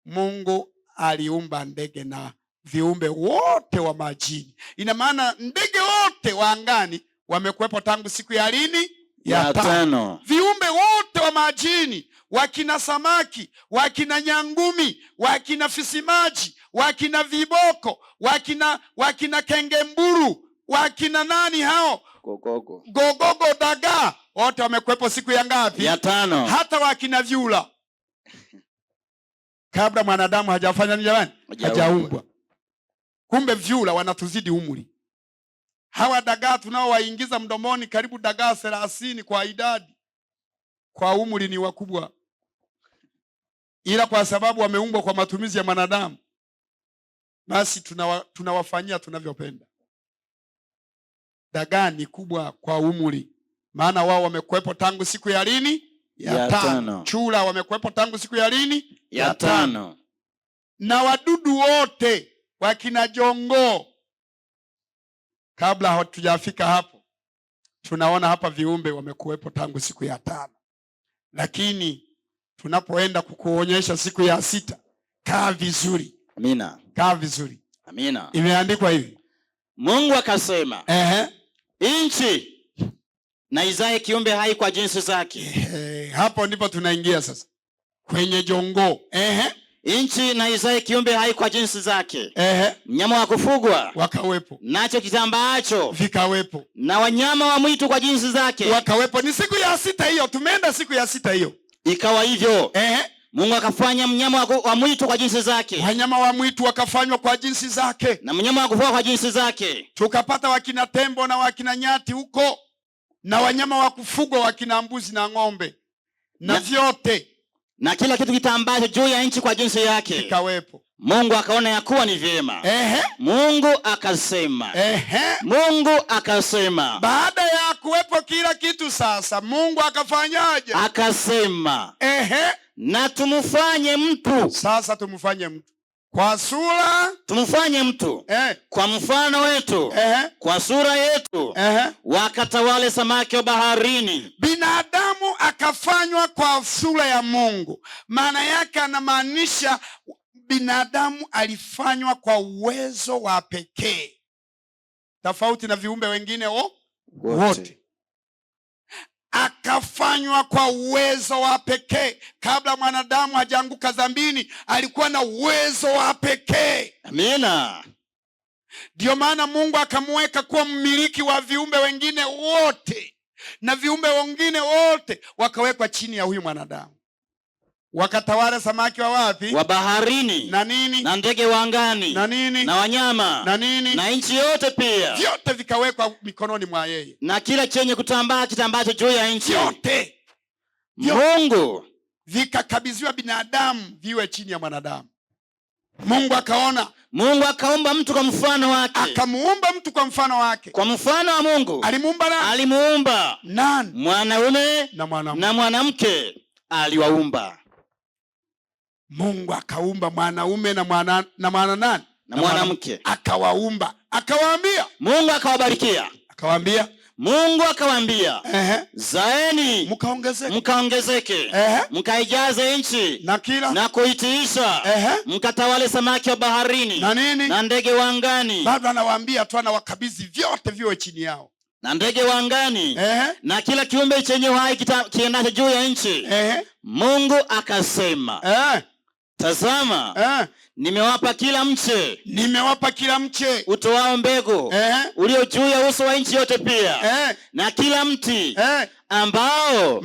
Mungu aliumba ndege na viumbe wote wa majini. Ina maana ndege wote wa angani wamekuwepo tangu siku ya lini? Ya 5. Viumbe wote wa majini, wakina samaki, wakina nyangumi, wakina fisimaji, wakina viboko, wakina kengemburu, wakina nani hao? Gogogo. Gogogo dagaa, wote wamekuwepo siku ya ngapi? Ya 5. Hata wakina vyura. Kabla mwanadamu hajafanya nini jamani? Hajaumbwa. Kumbe vyura wanatuzidi umri. Hawa dagaa tunaowaingiza mdomoni karibu dagaa 30 kwa idadi, kwa umri ni wakubwa. Ila kwa sababu wameumbwa kwa matumizi ya mwanadamu, basi tunawafanyia tunavyopenda. Dagaa ni kubwa kwa umri, maana wao wamekuwepo tangu siku ya lini? Ya 5. Chura wamekuwepo tangu siku ya lini? Ya 5. Na wadudu wote wakina jongo. Kabla hatujafika hapo, tunaona hapa viumbe wamekuwepo tangu siku ya 5. Lakini tunapoenda kukuonyesha siku ya 6, kaa vizuri. Amina. Kaa vizuri. Amina. Imeandikwa hivi. Mungu akasema, nchi na izae kiumbe hai kwa jinsi zake. Hapo ndipo tunaingia sasa kwenye jongo. Nchi na izae kiumbe hai kwa jinsi zake. Mnyama wa kufugwa wakawepo, nacho kitambaacho vikawepo, na wanyama wa mwitu kwa jinsi zake wakawepo. Ni siku ya 6 hiyo, tumeenda siku ya 6 hiyo. Ikawa hivyo. Mungu akafanya mnyama wa mwitu kwa jinsi zake. Wanyama wa mwitu wakafanywa kwa jinsi zake, na mnyama wa kufugwa kwa jinsi zake. Tukapata wakina tembo na wakina nyati huko, na wanyama wa kufugwa wakina mbuzi na ng'ombe na vyote, na kila kitu kitambacho juu ya nchi kwa jinsi yake kikawepo. Mungu akaona ya kuwa ni vyema. Mungu akasema. Mungu akasema. Baada ya kuwepo kila kitu sasa, Mungu akafanyaje? Akasema. Na tumfanye mtu. Sasa tumfanye mtu kwa sura, tumfanye mtu kwa mfano wetu, kwa sura yetu, wakatawale samaki wa baharini. Binadamu akafanywa kwa sura ya Mungu. Maana yake anamaanisha binadamu alifanywa kwa uwezo wa pekee, tofauti na viumbe wengine wote. Akafanywa kwa uwezo wa pekee. Kabla mwanadamu hajaanguka dhambini, alikuwa na uwezo wa pekee. Amina. Ndiyo maana Mungu akamuweka kuwa mmiliki wa viumbe wengine wote, na viumbe wengine wote wakawekwa chini ya huyu mwanadamu. Wakatawala samaki wa wapi? Wa baharini. Na nini? Na ndege wa angani. Na nini? Na wanyama. Na nini? Na nchi yote pia. Vyote vikawekwa mikononi mwa yeye. Na kila chenye kutambaa kitambacho juu ya nchi. Vyote. Mungu vikakabidhiwa binadamu viwe chini ya mwanadamu. Mungu akaona. Mungu akaumba mtu kwa mfano wake. Akamuumba mtu kwa mfano wake. Kwa mfano wa Mungu. Alimuumba nani? Alimuumba. Nani? Mwanaume na mwanamke. Na mwanamke aliwaumba. Mungu akaumba mwanaume na mwana na mwana nani? Na mwanamke. Akawaumba. Akawaambia. Mungu akawabarikia. Akawaambia. Mungu akawaambia, zaeni mkaongezeke, mkaongezeke, mkaijaze nchi na kila na kuitiisha, mkatawale samaki wa baharini na nini na ndege wa angani. Bado anawaambia tu, anawakabidhi vyote viwe chini yao, na ndege wa angani na kila kiumbe chenye uhai kiendacho juu ya nchi. Mungu akasema, tazama, nimewapa kila mche, nimewapa kila mche utoao mbegu ulio juu ya uso wa nchi yote pia, na kila mti ambao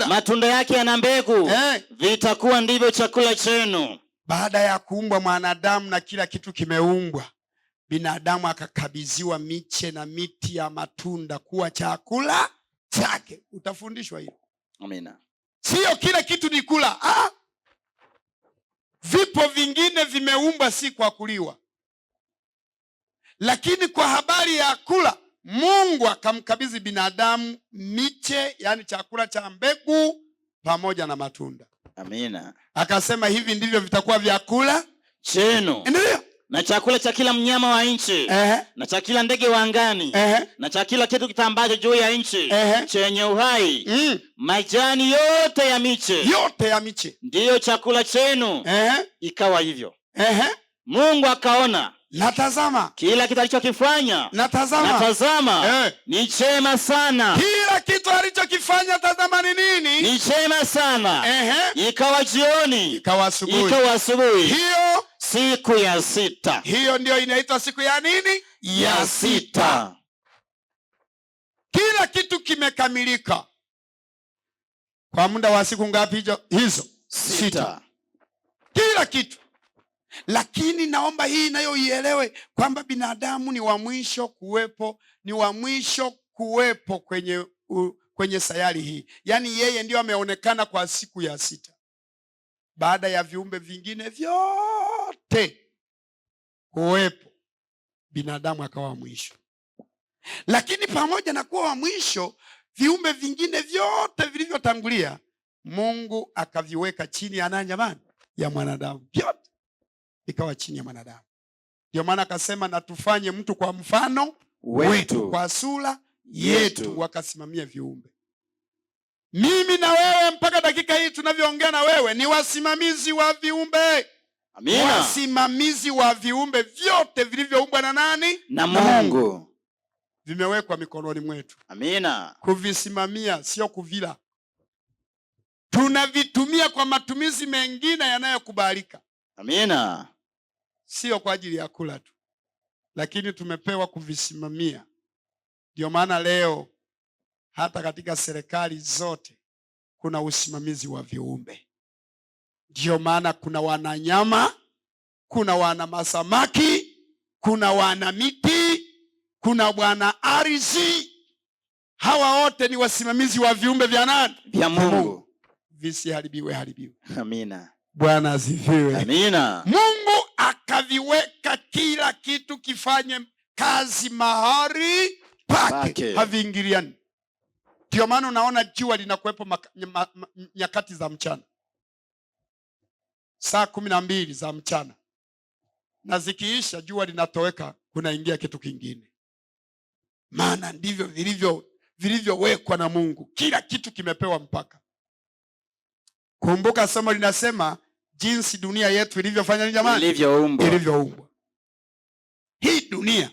matunda yake yana mbegu, vitakuwa ndivyo chakula chenu. Baada ya kuumbwa mwanadamu na kila kitu kimeumbwa, binadamu akakabidhiwa miche na miti ya matunda kuwa chakula chake. Utafundishwa hilo. Amina. Sio kila kitu ni kula. Vipo vingine vimeumbwa si kwa kuliwa. Lakini kwa habari ya kula, Mungu akamkabidhi binadamu miche, yani chakula cha mbegu pamoja na matunda. Amina. Akasema hivi ndivyo vitakuwa vyakula chenu. Endelea. Na chakula cha kila mnyama wa nchi, na cha kila ndege wa angani, na cha kila kitu kitambacho juu ya nchi, chenye uhai, majani yote ya miche, yote ya miche ndiyo chakula chenu. Ikawa hivyo. Mungu akaona, natazama kila kitu alichokifanya, natazama ni chema sana. Kila kitu alichokifanya, tazama ni nini? Ni chema sana. Ikawa jioni, ikawa asubuhi, ikawa asubuhi. Hiyo siku ya sita. Hiyo ndio inaitwa siku ya nini? Ya sita. Kila kitu kimekamilika. Kwa muda wa siku ngapi hizo? Sita. Kila kitu. Lakini naomba hii nayo ielewe kwamba binadamu ni wa mwisho kuwepo, ni wa mwisho kuwepo kwenye sayari hii. Yaani yeye ndio ameonekana kwa siku ya sita, baada ya viumbe vingine vyote kuwepo, binadamu akawa mwisho. Lakini pamoja na kuwa wa mwisho, viumbe vingine vyote vilivyotangulia Mungu akaviweka chini ya nani jamani? Ya mwanadamu. Vyote ikawa chini ya mwanadamu. Ndio maana akasema na tufanye mtu kwa mfano wetu, kwa sura yetu, wakasimamia viumbe. Mimi na wewe mpaka dakika hii tunavyoongea na wewe ni wasimamizi wa viumbe. Amina. Wasimamizi wa viumbe vyote vilivyoumbwa na nani? Na Mungu. Vimewekwa mikononi mwetu. Amina. Kuvisimamia, sio kuvila. Tunavitumia kwa matumizi mengine yanayokubalika. Amina. Sio kwa ajili ya kula tu, lakini tumepewa kuvisimamia. Ndio maana leo hata katika serikali zote kuna usimamizi wa viumbe. Ndio maana kuna wananyama, kuna wana masamaki, kuna wana miti, kuna bwana ardhi. Hawa wote ni wasimamizi wa viumbe vya nani? Vya Mungu. Visiharibiwe haribiwe. Amina. Bwana asifiwe. Amina. Mungu akaviweka kila kitu kifanye kazi mahali pake, haviingiliani. Ndio maana unaona jua linakuwepo nyakati za mchana, saa 12 za mchana, na zikiisha jua linatoweka, kunaingia kitu kingine. Maana ndivyo vilivyowekwa na Mungu. Kila kitu kimepewa mpaka. Kumbuka somo linasema jinsi dunia yetu ilivyofanya nini jamani? Ilivyoumbwa. Hii dunia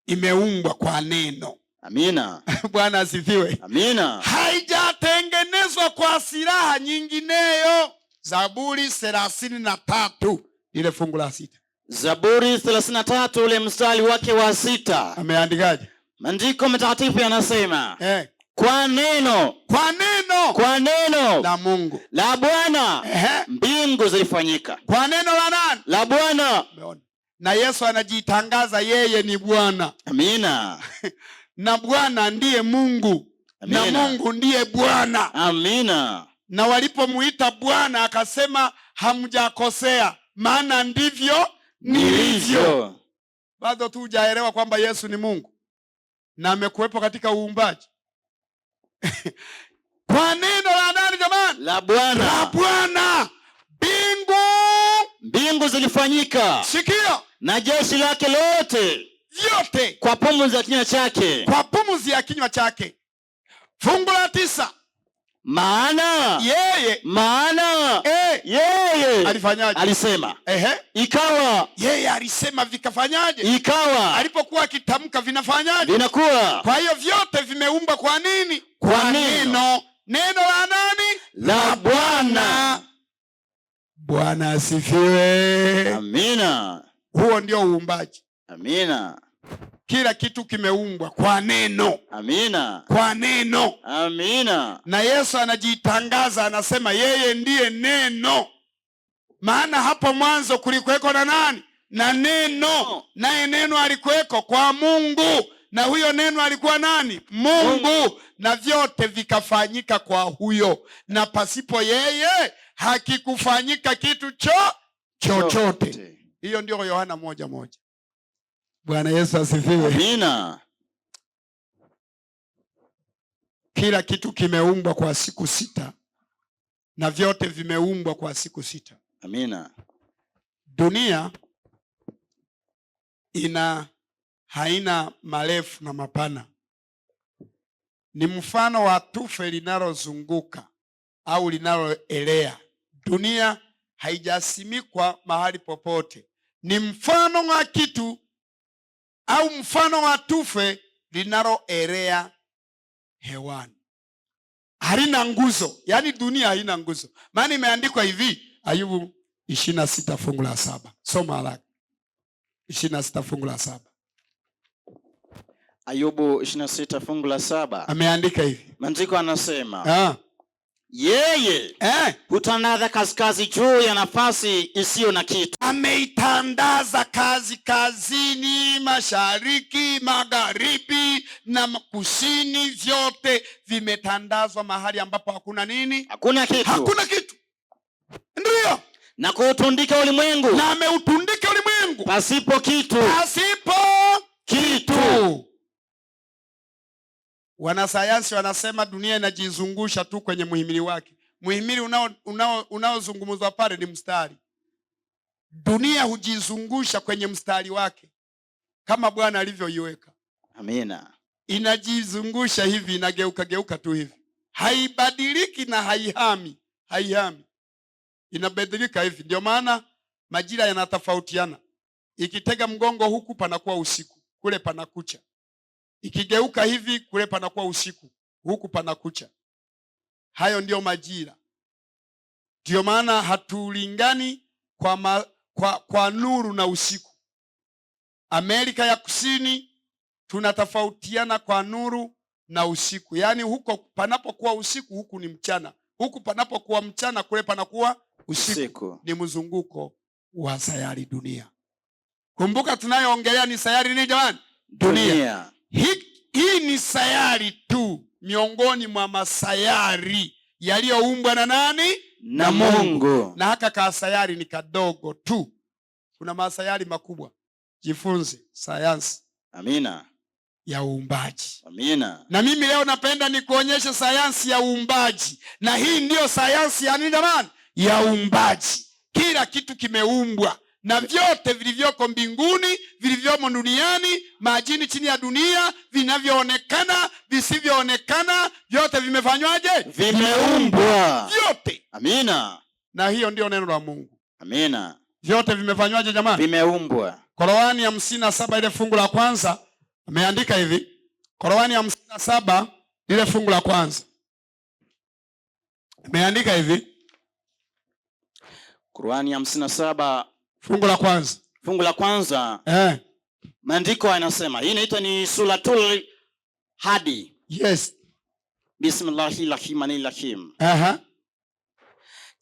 imeumbwa kwa neno. Amina. Bwana asifiwe. Amina. Haijatengenezwa kwa silaha nyingineyo. Zaburi 33 ile fungu la 6. Zaburi 33 ule mstari wake wa 6. Ameandikaje? Maandiko matakatifu yanasema, kwa neno, kwa neno, kwa neno la Mungu, la Bwana, mbingu zilifanyika. Kwa neno la nani? La Bwana. Umeona? Na Yesu anajitangaza yeye ni Bwana. Amina. Na Bwana ndiye Mungu. Amina. Na Mungu ndiye Bwana. Amina. Na walipomuita Bwana akasema hamjakosea, maana ndivyo nilivyo. Bado tu hujaelewa kwamba Yesu ni Mungu na amekuwepo katika uumbaji. Kwa neno la nani jamani? La Bwana. La Bwana. Mbingu zilifanyika. Sikia. Na jeshi lake lote. Yote. Kwa pumzi ya kinywa chake. Kwa pumzi ya kinywa chake. Fungu la 9. Maana yeye, maana yeye alifanyaje? Alisema. Ikawa. Yeye alisema vikafanyaje? Ikawa. Alipokuwa akitamka vinafanyaje? Vinakuwa. Kwa hiyo vyote vimeumbwa kwa nini? Kwa neno. Neno la nani? La Bwana. Bwana asifiwe. Amina. Huo ndio uumbaji. Amina. Kila kitu kimeumbwa kwa neno. Amina. Kwa neno. Amina. Na Yesu anajitangaza anasema yeye ndiye neno. Maana hapo mwanzo kulikuweko na nani? Na neno. Naye neno alikuweko kwa Mungu. Na huyo neno alikuwa nani? Mungu. Na vyote vikafanyika kwa huyo. Na pasipo yeye hakikufanyika kitu chochote. Hiyo ndio Yohana 1:1. Bwana Yesu asifiwe. Amina. Kila kitu kimeumbwa kwa siku 6 na vyote vimeumbwa kwa siku 6. Amina. Dunia haina marefu na mapana. Ni mfano wa tufe linalozunguka au linaloelea. Dunia haijasimikwa mahali popote. Ni mfano wa kitu au mfano wa tufe linaloelea hewani. Halina nguzo. Yaani dunia haina nguzo. Maana imeandikwa hivi, Ayubu 26 fungu la 7. Soma haraka. 26 fungu la 7. Ayubu 26 fungu la 7. Ameandika hivi. Maandiko anasema, yeye hutandaza kaskazi juu ya nafasi isiyo na kitu. Ameitandaza kazini, mashariki, magharibi na kusini, vyote vimetandazwa mahali ambapo hakuna nini? Hakuna kitu. Hakuna kitu. Ndio. Na kuutundika ulimwengu. Na ameutundika ulimwengu. Pasipo kitu. Pasipo kitu. Wanasayansi wanasema dunia inajizungusha tu kwenye muhimili wake. Muhimili unaozungumzwa pale ni mstari. Dunia hujizungusha kwenye mstari wake kama Bwana alivyoiweka. Amina. Inajizungusha hivi, inageuka geuka tu hivi. Haibadiliki na haihami, haihami. Inabadilika hivi. Ndio maana majira yanatofautiana. Ikitega mgongo huku panakuwa usiku, kule panakucha. Ikigeuka hivi kule panakuwa usiku, huku panakucha. Hayo ndio majira. Ndio maana hatulingani kwa nuru na usiku. Amerika ya Kusini tunatofautiana kwa nuru na usiku. Yaani huko panapokuwa usiku huku ni mchana. Huku panapokuwa mchana kule panakuwa usiku. Ni mzunguko wa sayari dunia. Kumbuka tunayoongelea ni sayari nini jamani? Dunia. Hii ni sayari tu miongoni mwa masayari yaliyoumbwa na nani? Na Mungu. Na haka ka sayari ni kadogo tu. Kuna masayari makubwa. Jifunze sayansi. Amina. Ya uumbaji. Amina. Na mimi leo napenda nikuonyeshe sayansi ya uumbaji. Na hii ndiyo sayansi ya nini jamani? Ya uumbaji. Kila kitu kimeumbwa. Na vyote vilivyoko mbinguni, vilivyomo duniani, majini chini ya dunia, vinavyoonekana, visivyoonekana, vyote vimefanywaje? Vimeumbwa. Vyote. Amina. Na hiyo ndio neno la Mungu. Amina. Vyote vimefanywaje jamani? Vimeumbwa. Korani 57 ile fungu la kwanza ameandika hivi. Korani 57 ile fungu la kwanza ameandika hivi. Korani 57 fungu la kwanza. Fungu la kwanza. Maandiko yanasema, hii inaitwa ni Suratul Hadi. Yes. Bismillahirrahmanirrahim.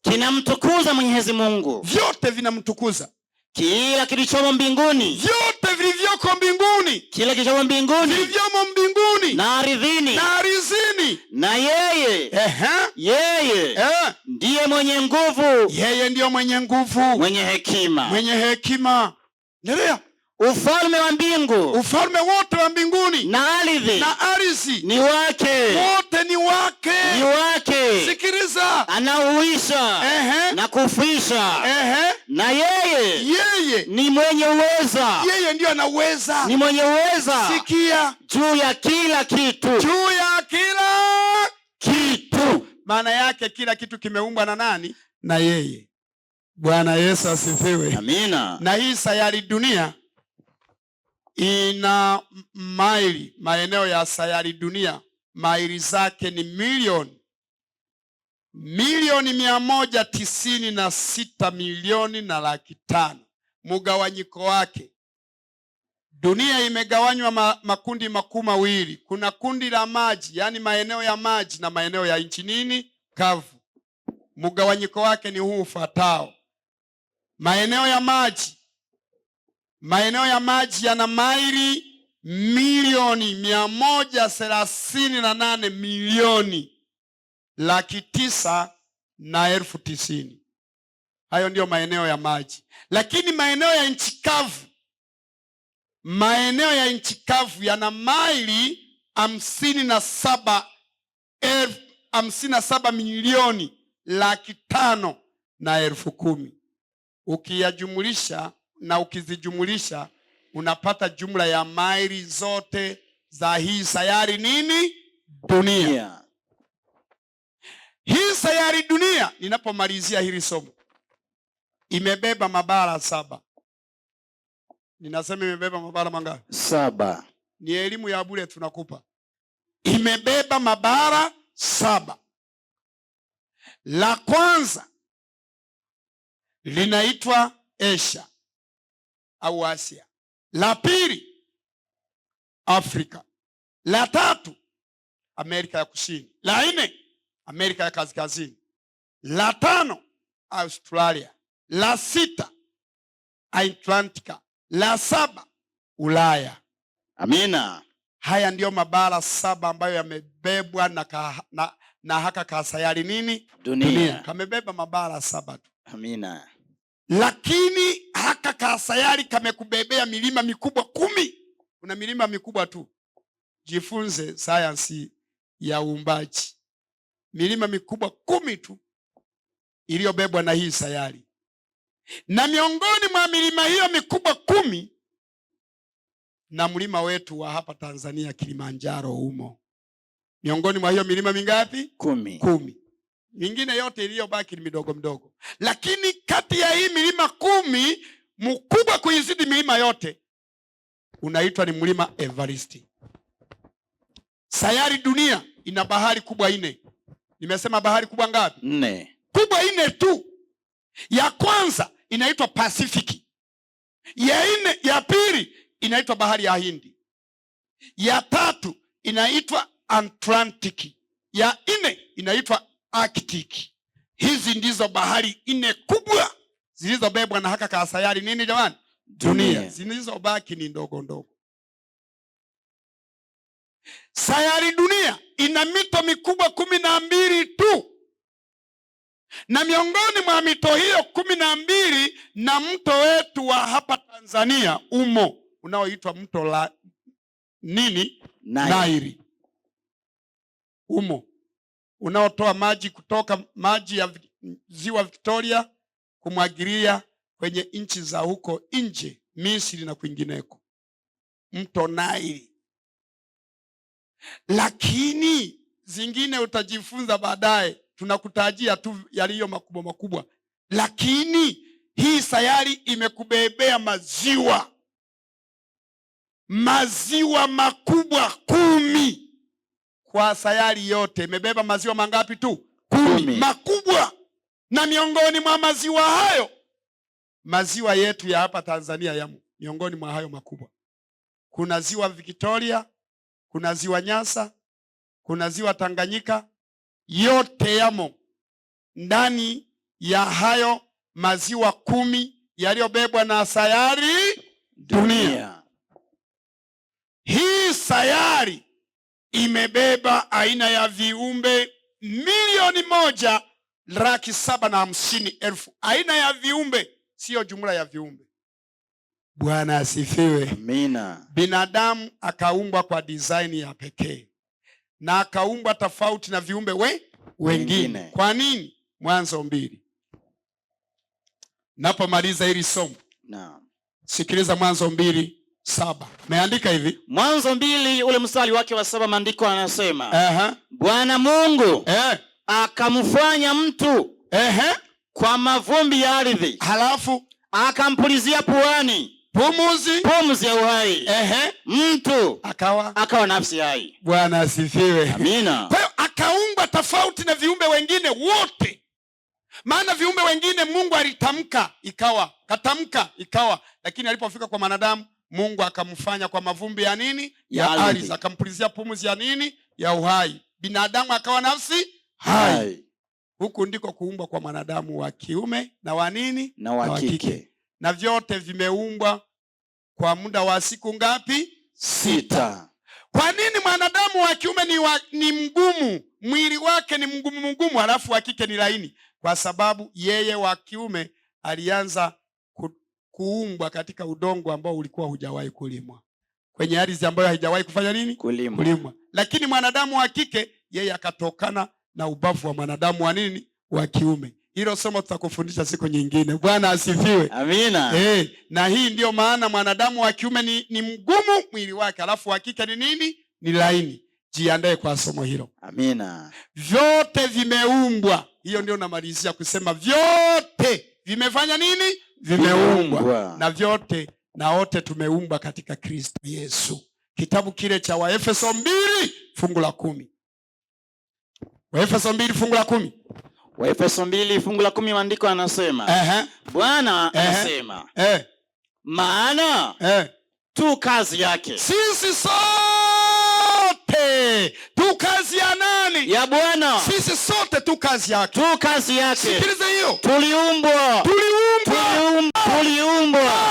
Kinamtukuza Mwenyezi Mungu. Vyote vinamtukuza. Kila kilichomo mbinguni. Vyote vilivyoko mbinguni. Kila kilichomo mbinguni. Vilivyomo mbinguni. Na ardhini. Na ardhini. Na yeye. Yeye. Ndiye mwenye nguvu. Yeye ndiyo mwenye nguvu. Mwenye hekima. Mwenye hekima. Endelea. Ufalme wa mbingu. Ufalme wote wa mbinguni. Na ardhi. Na ardhi. Ni wake. Wote ni wake. Ni wake. Sikiliza. Anauisha. Na kufisha. Na yeye. Yeye. Ni mwenye uweza. Yeye ndiyo anaweza. Ni mwenye uweza. Sikia. Juu ya kila kitu. Juu ya kila kitu. Maana yake kila kitu kimeumbwa na nani? Na yeye. Bwana Yesu asifiwe. Amina. Na hii sayari dunia ina maili, maeneo ya sayari dunia, maili zake ni milioni 196,500,000. Mugawanyiko wake, dunia imegawanywa makundi makuu mawili. Kuna kundi la maji, yani maeneo ya maji, na maeneo ya nchi nini? Kavu. Mugawanyiko wake ni huu ufuatao. Maeneo ya maji, maeneo ya maji yana maili 138,990,000. Hayo ndiyo maeneo ya maji. Lakini maeneo ya nchi kavu, maeneo ya nchi kavu yana maili 57,510,000. Ukiyajumulisha na ukizijumulisha unapata jumla ya maili zote za hii sayari nini? Dunia. Hii sayari dunia, ninapomalizia hili somo, imebeba mabara 7. Ninasema imebeba mabara mangapi? 7. Ni elimu ya bure tunakupa. Imebeba mabara 7. La kwanza linaitwa Asia au Asia. La pili Afrika. La tatu Amerika ya Kusini. La nne Amerika ya Kaskazini. La tano Australia. La sita Atlantika. La 7 Ulaya. Amina. Haya ndiyo mabara 7 ambayo yamebebwa na haka kasayari nini? Dunia. Kamebeba mabara 7 tu. Amina. Lakini haka kasayari kamekubebea milima mikubwa 10. Kuna milima mikubwa tu. Jifunze sayansi ya uumbaji. Milima mikubwa 10 tu iliyobebwa na hii sayari. Na miongoni mwa milima hiyo mikubwa 10 na mlima wetu wa hapa Tanzania Kilimanjaro umo. Miongoni mwa hiyo milima mingapi? 10. 10. Mingine yote iliyobaki ni midogo midogo. Lakini kati ya hii milima 10, mkubwa kuizidi milima yote unaitwa ni mlima Everest. Sayari dunia ina bahari kubwa 4. Nimesema bahari kubwa ngapi? 4. Kubwa 4 tu. Ya kwanza inaitwa Pasifiki. Ya pili inaitwa bahari ya Hindi. Ya tatu inaitwa Atlantic. Ya 4 inaitwa Arctic. Hizi ndizo bahari 4 kubwa zilizobebwa na haka kasayari nini jamani? Dunia. Zilizobaki ni ndogo ndogo. Sayari dunia ina mito mikubwa 12 tu. Na miongoni mwa mito hiyo 12 na mto wetu wa hapa Tanzania umo unaoitwa mto la nini? Nairi. Umo unaotoa maji kutoka maji ya ziwa Victoria kumwagilia kwenye nchi za huko nje, Misri na kwingineko. Mto Nairi. Lakini zingine utajifunza baadaye, tunakutajia tu yaliyo makubwa makubwa. Lakini hii sayari imekubebea maziwa. Maziwa makubwa 10. Kwa sayari yote imebeba maziwa mangapi tu? 10. 10. Makubwa. Na miongoni mwa maziwa hayo, Maziwa yetu ya hapa Tanzania yamo miongoni mwa hayo makubwa. Kuna ziwa Victoria, kuna ziwa Nyasa, kuna ziwa Tanganyika, yote yamo ndani ya hayo maziwa 10 yaliyobebwa na sayari dunia. Hii sayari imebeba aina ya viumbe 1,750,000. Aina ya viumbe, sio jumla ya viumbe. Bwana asifiwe. Amina. Binadamu akaumbwa kwa design ya pekee na akaumbwa tofauti na viumbe wengine. Kwa nini? Mwanzo 2. Napomaliza hili somo. Naam. Sikiliza Mwanzo 2:7. Meandika hivi. Mwanzo 2 ule mstari wake wa 7, maandiko anasema, Bwana Mungu akamfanya mtu kwa mavumbi ya ardhi. Halafu akampulizia puani pumzi ya uhai. Mtu akawa nafsi hai. Bwana asifiwe. Amina. Kwa hiyo akaumbwa tofauti na viumbe wengine wote. Maana viumbe wengine Mungu alitamka ikawa, katamka ikawa, lakini alipofika kwa mwanadamu Mungu akamfanya kwa mavumbi ya nini? Ya ardhi. Akampulizia pumzi ya nini? Ya uhai. Binadamu akawa nafsi hai. Huku ndiko kuumbwa kwa mwanadamu wa kiume na wa nini? Na wa kike. Na vyote vimeumbwa kwa muda wa siku ngapi? 6. Kwa nini mwanadamu wa kiume ni mgumu? Mwili wake ni mgumu, halafu wa kike ni laini. Kwa sababu yeye wa kiume alianza kuumbwa katika udongo ambao ulikuwa hujawahi kulimwa, kwenye ardhi ambayo haijawahi kufanya nini? Kulimwa. Lakini mwanadamu wa kike yeye akatokana na ubavu wa mwanadamu wa nini? Wa kiume. Hilo somo tutakufundisha siku nyingine. Bwana asifiwe. Amina. Na hii ndio maana mwanadamu wa kiume ni mgumu mwili wake, alafu wa kike ni nini? Ni laini. Jiandae kwa somo hilo. Amina. Vyote vimeumbwa. Hiyo ndio namalizia kusema vyote vimefanya nini? Vimeumbwa. Na vyote na wote tumeumbwa katika Kristo Yesu. Kitabu kile cha Waefeso 2:10. Waefeso 2:10. Waefeso 2:10 maandiko anasema, Bwana anasema, maana tu kazi yake. Sisi sote tu kazi ya nani? Ya Bwana. Sisi sote tu kazi yake. Tu kazi yake. Sikiliza hiyo. Tuliumbwa. Tuliumbwa.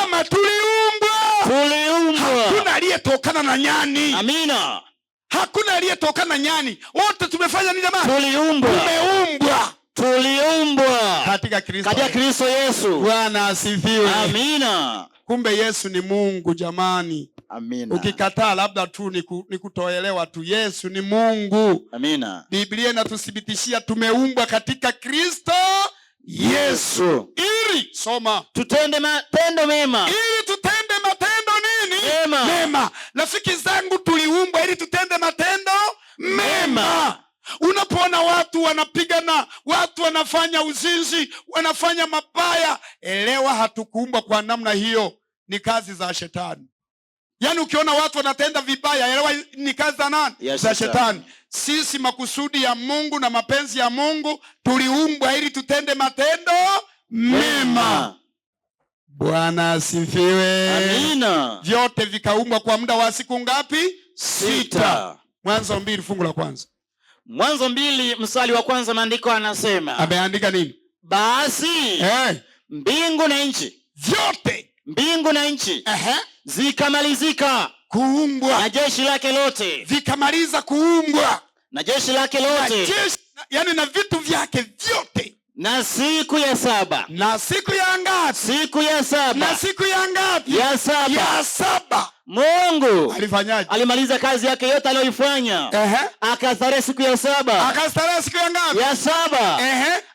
Kama tuliumbwa. Tuliumbwa. Hakuna aliyetokana na nyani. Amina. Hakuna aliyetokana na nyani. Wote tumefanya nini jamani? Tuliumbwa. Tumeumbwa. Tuliumbwa katika Kristo. Katika Kristo Yesu. Bwana asifiwe. Amina. Kumbe Yesu ni Mungu jamani. Amina. Ukikataa labda tu ni kutoelewa tu. Yesu ni Mungu. Amina. Biblia inatuthibitishia tumeumbwa katika Kristo Yesu. Ili soma, tutende matendo mema. Ili tutende matendo nini? Mema. Mema. Rafiki zangu, tuliumbwa ili tutende matendo mema. Unapoona watu wanapigana, watu wanafanya uzinzi, wanafanya mabaya, elewa hatukuumbwa kwa namna hiyo. Ni kazi za shetani. Yaani ukiona watu wanatenda vibaya, elewa ni kazi za nani? Za shetani. Sisi makusudi ya Mungu na mapenzi ya Mungu tuliumbwa ili tutende matendo mema. Bwana asifiwe. Amina. Vyote vikaumbwa kwa muda wa siku ngapi? 6. Mwanzo 2:1. Mwanzo 2:1 maandiko anasema. Ameandika nini? Basi mbingu na nchi, vyote mbingu na nchi zikamalizika kuumbwa, na jeshi lake lote. Vikamaliza kuumbwa na jeshi lake lote. Na jeshi, yani na vitu vyake vyote. Na siku ya saba. Na siku ya ngapi? Siku ya saba. Na siku ya ngapi? Ya saba. Ya saba. Mungu alifanyaje? Alimaliza kazi yake yote aliyoifanya. Akastarehe siku ya saba. Akastarehe siku ya ngapi? Ya saba.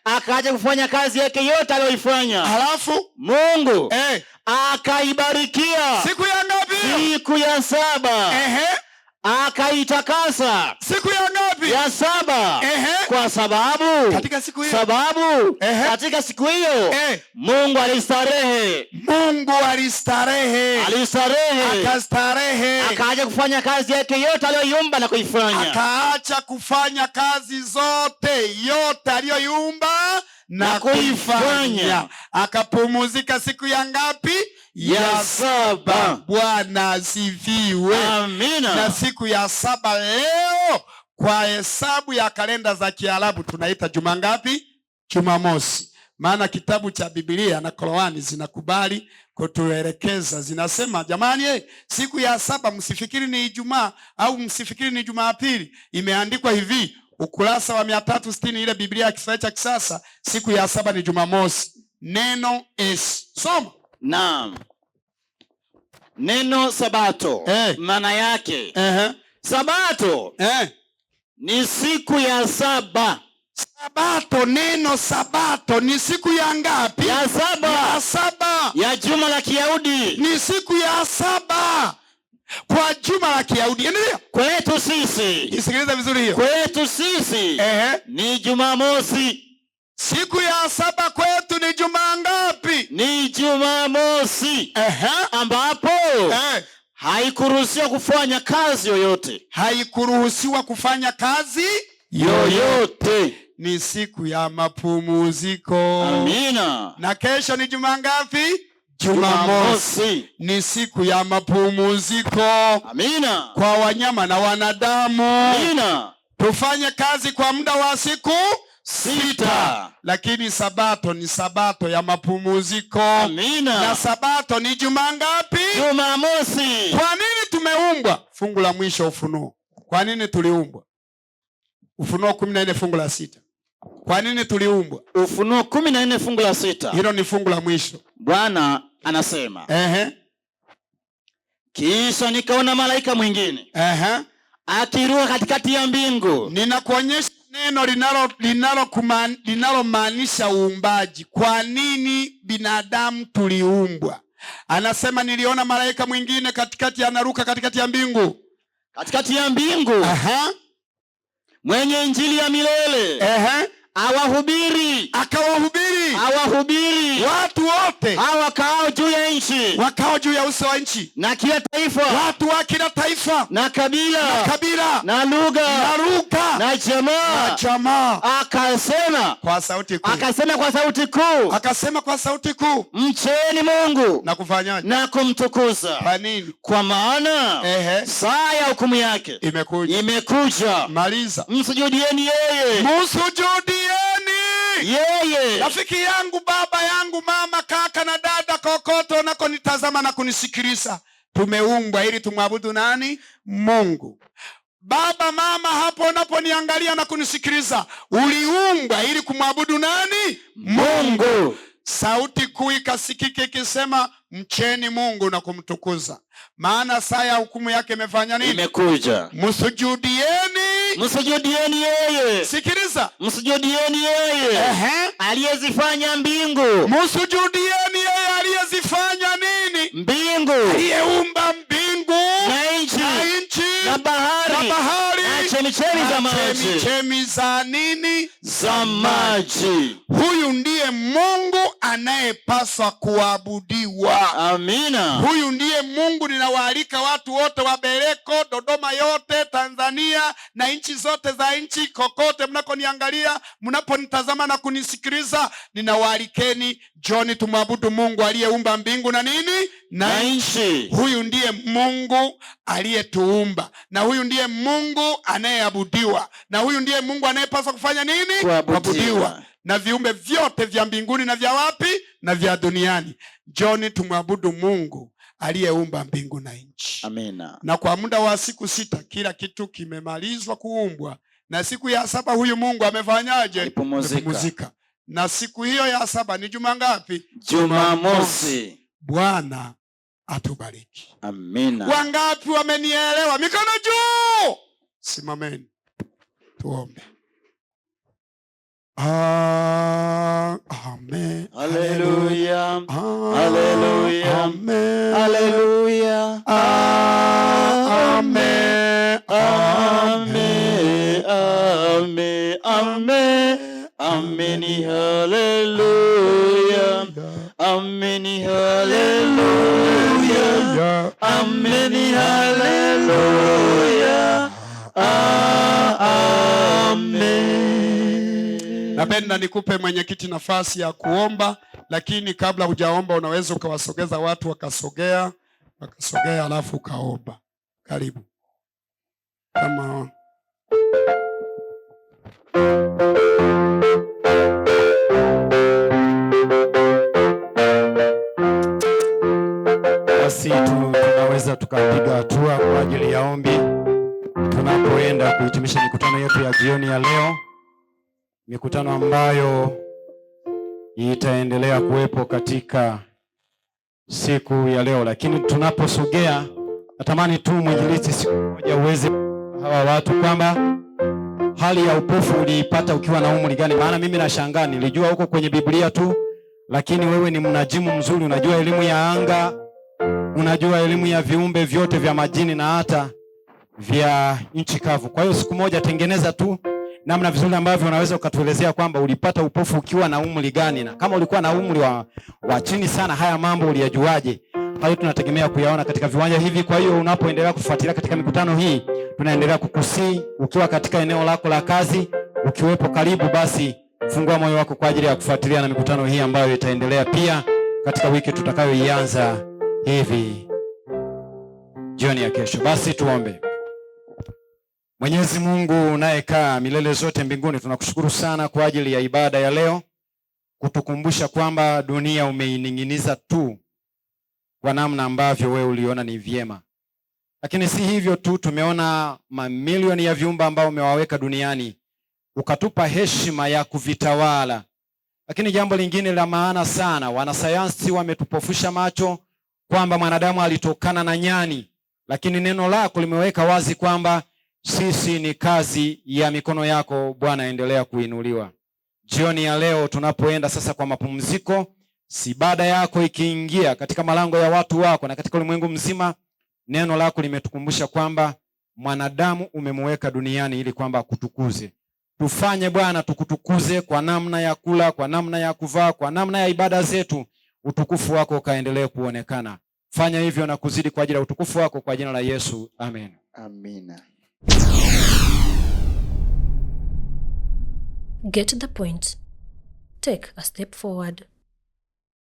Akaacha kufanya kazi yake yote aliyoifanya. Halafu Mungu akaibarikia siku ya ngapi? Siku ya saba. Akaitakasa siku ya ngapi? Ya saba. Kwa sababu katika siku hiyo, sababu katika siku hiyo Mungu alistarehe. Mungu alistarehe. Alistarehe. Akastarehe. Akaacha kufanya kazi yake yote aliyoiumba na kuifanya. Akaacha kufanya kazi zote yote aliyoiumba na kuifanya. Akapumuzika siku ya ngapi? Ya saba. Bwana asifiwe. Amina. Na siku ya saba leo kwa hesabu ya kalenda za Kiarabu tunaita juma ngapi? Jumamosi. Maana kitabu cha Biblia na Korani zinakubali kutuelekeza, zinasema jamani, siku ya saba msifikiri ni Ijumaa au msifikiri ni Jumapili. Imeandikwa hivi ukurasa wa 360 ile Biblia ya Kiswahili cha kisasa, siku ya saba ni Jumamosi. Neno S. Soma. Naam. Neno sabato maana yake sabato ni siku ya saba. Sabato, neno sabato ni siku ya ngapi? Ya saba. Ya saba. Ya juma la Kiyahudi. Ni siku ya saba kwa juma la Kiyahudi. Endelea. Kwetu sisi. Isikilize vizuri hiyo. Kwetu sisi. Ni Jumamosi. Siku ya saba kwetu ni juma ngapi? Ni Jumamosi. Ambapo haikuruhusiwa kufanya kazi yoyote. Haikuruhusiwa kufanya kazi yoyote. Ni siku ya mapumziko. Amina. Na kesho ni juma ngapi? Jumamosi. Ni siku ya mapumziko. Amina. Kwa wanyama na wanadamu. Amina. Tufanye kazi kwa muda wa siku 6. Lakini sabato ni sabato ya mapumziko. Amina. Na sabato ni juma ngapi? Jumamosi. Kwa nini tumeumbwa? Fungu la mwisho Ufunuo. Kwa nini tuliumbwa? Ufunuo 14 fungu la 6. Kwa nini tuliumbwa? Ufunuo 14 fungu la 6. Hilo ni fungu la mwisho. Bwana anasema. Kisha nikaona malaika mwingine. Akiruka katikati ya mbingu. Ninakuonyesha neno linalomaanisha uumbaji. Kwa nini binadamu tuliumbwa? Anasema niliona malaika mwingine katikati, anaruka katikati ya mbingu. Katikati ya mbingu. Mwenye injili ya milele. Awahubiri. Akawahubiri. Awahubiri. Watu wote. Hao juu ya nchi. Wakao juu ya uso wa nchi. Na kila taifa. Watu wa kila taifa. Na kabila. Na kabila. Na lugha. Na lugha. Na jamaa. Na jamaa. Akasema kwa sauti kuu. Akasema kwa sauti kuu. Akasema kwa sauti kuu. Mcheni Mungu. Na kufanyaje? Na kumtukuza. Kwa nini? Kwa maana saa ya hukumu yake imekuja. Imekuja. Maliza. Msujudieni yeye. Msujudieni yeye. Rafiki yangu, baba yangu, mama, kaka na dada, kokote unakonitazama na kunisikiliza, tumeumbwa ili tumwabudu nani? Mungu. Baba, mama, hapo unaponiangalia na kunisikiliza, uliumbwa ili kumwabudu nani? Mungu. Sauti kuu ikasikika ikisema, mcheni Mungu na kumtukuza, maana saa ya hukumu yake imefanya nini? Imekuja. Msujudieni. Msujudieni yeye. Sikiliza. Msujudieni yeye. Aliyezifanya mbingu. Msujudieni yeye aliyezifanya nini? Mbingu. Aliyeumba mbingu na nchi. Na nchi. Na bahari. Na bahari. Na chemichemi za maji. Chemichemi za nini? Za maji. Huyu ndiye Mungu anayepaswa kuabudiwa. Amina. Huyu ndiye Mungu. Ninawaalika watu wote wa Bereko, Dodoma yote, Tanzania na nchi zote za nchi, kokote mnakoniangalia, mnaponitazama na kunisikiliza, ninawaalikeni njoni tumwabudu Mungu aliyeumba mbingu na nini? Na nchi. Huyu ndiye Mungu aliyetuumba, na huyu ndiye Mungu anayeabudiwa, na huyu ndiye Mungu anayepaswa kufanya nini? Kuabudiwa. Na viumbe vyote vya mbinguni na vya wapi? Na vya duniani. Njoni tumwabudu Mungu aliyeumba mbingu na nchi. Amina. Na kwa muda wa siku 6 kila kitu kimemalizwa kuumbwa, na siku ya 7 huyu Mungu amefanyaje? Alipumzika. Na siku hiyo ya 7 ni juma ngapi? Jumamosi. Bwana atubariki. Amina. Wangapi wamenielewa? Mikono juu. Simameni tuombe. Amen. Hallelujah. Hallelujah. Amen. Hallelujah. Amen. Amen. Amen. Amen. Amen. Hallelujah. Amen. Hallelujah. Amen. Hallelujah. Amen. Napenda Ningependa nikupe mwenyekiti nafasi ya kuomba, lakini kabla hujaomba unaweza ukawasogeza watu wakasogea, alafu ukaomba. Karibu. Kama basi tunaweza tukapiga hatua kwa ajili ya ombi tunapoenda kuhitimisha mikutano yetu ya jioni ya leo, mikutano ambayo itaendelea kuwepo katika siku ya leo. Lakini tunaposogea, natamani tu mwinjilisti siku moja uweze hawa watu kwamba hali ya upofu uliipata ukiwa na umri gani? Maana mimi nashangaa, nilijua huko kwenye Biblia tu, lakini wewe ni mnajimu mzuri, unajua elimu ya anga, unajua elimu ya viumbe vyote vya majini na hata vya nchi kavu. Kwa hiyo siku moja tengeneza tu namna vizuri ambavyo unaweza ukatuelezea kwamba ulipata upofu ukiwa na umri gani, na kama ulikuwa na umri wa chini sana, haya mambo uliyajuaje? Hayo tunategemea kuyaona katika viwanja hivi. Kwa hiyo unapoendelea kufuatilia katika mikutano hii, tunaendelea kukusii ukiwa katika eneo lako la kazi, ukiwepo karibu, basi fungua moyo wako kwa ajili ya kufuatilia na mikutano hii ambayo itaendelea pia katika wiki tutakayoianza hivi jioni ya kesho. Basi tuombe. Mwenyezi Mungu unayekaa milele zote mbinguni, tunakushukuru sana kwa ajili ya ibada ya leo, kutukumbusha kwamba dunia umeining'iniza tu kwa namna ambavyo wewe uliona ni vyema. Lakini si hivyo tu, tumeona mamilioni ya viumbe ambao umewaweka duniani, ukatupa heshima ya kuvitawala. Lakini jambo lingine la maana sana, wanasayansi wametupofusha macho kwamba mwanadamu alitokana na nyani, lakini neno lako limeweka wazi kwamba sisi ni kazi ya mikono yako. Bwana, endelea kuinuliwa. Jioni ya leo tunapoenda sasa kwa mapumziko, sibada yako ikiingia katika malango ya watu wako na katika ulimwengu mzima, neno lako limetukumbusha kwamba mwanadamu umemweka duniani ili kwamba akutukuze. Tufanye Bwana tukutukuze kwa namna ya kula, kwa namna ya kuvaa, kwa namna ya ibada zetu, utukufu wako ukaendelee kuonekana. Fanya hivyo na kuzidi kwa ajili ya utukufu wako, kwa jina la Yesu, amen. Amina. Get the point. Take a step forward.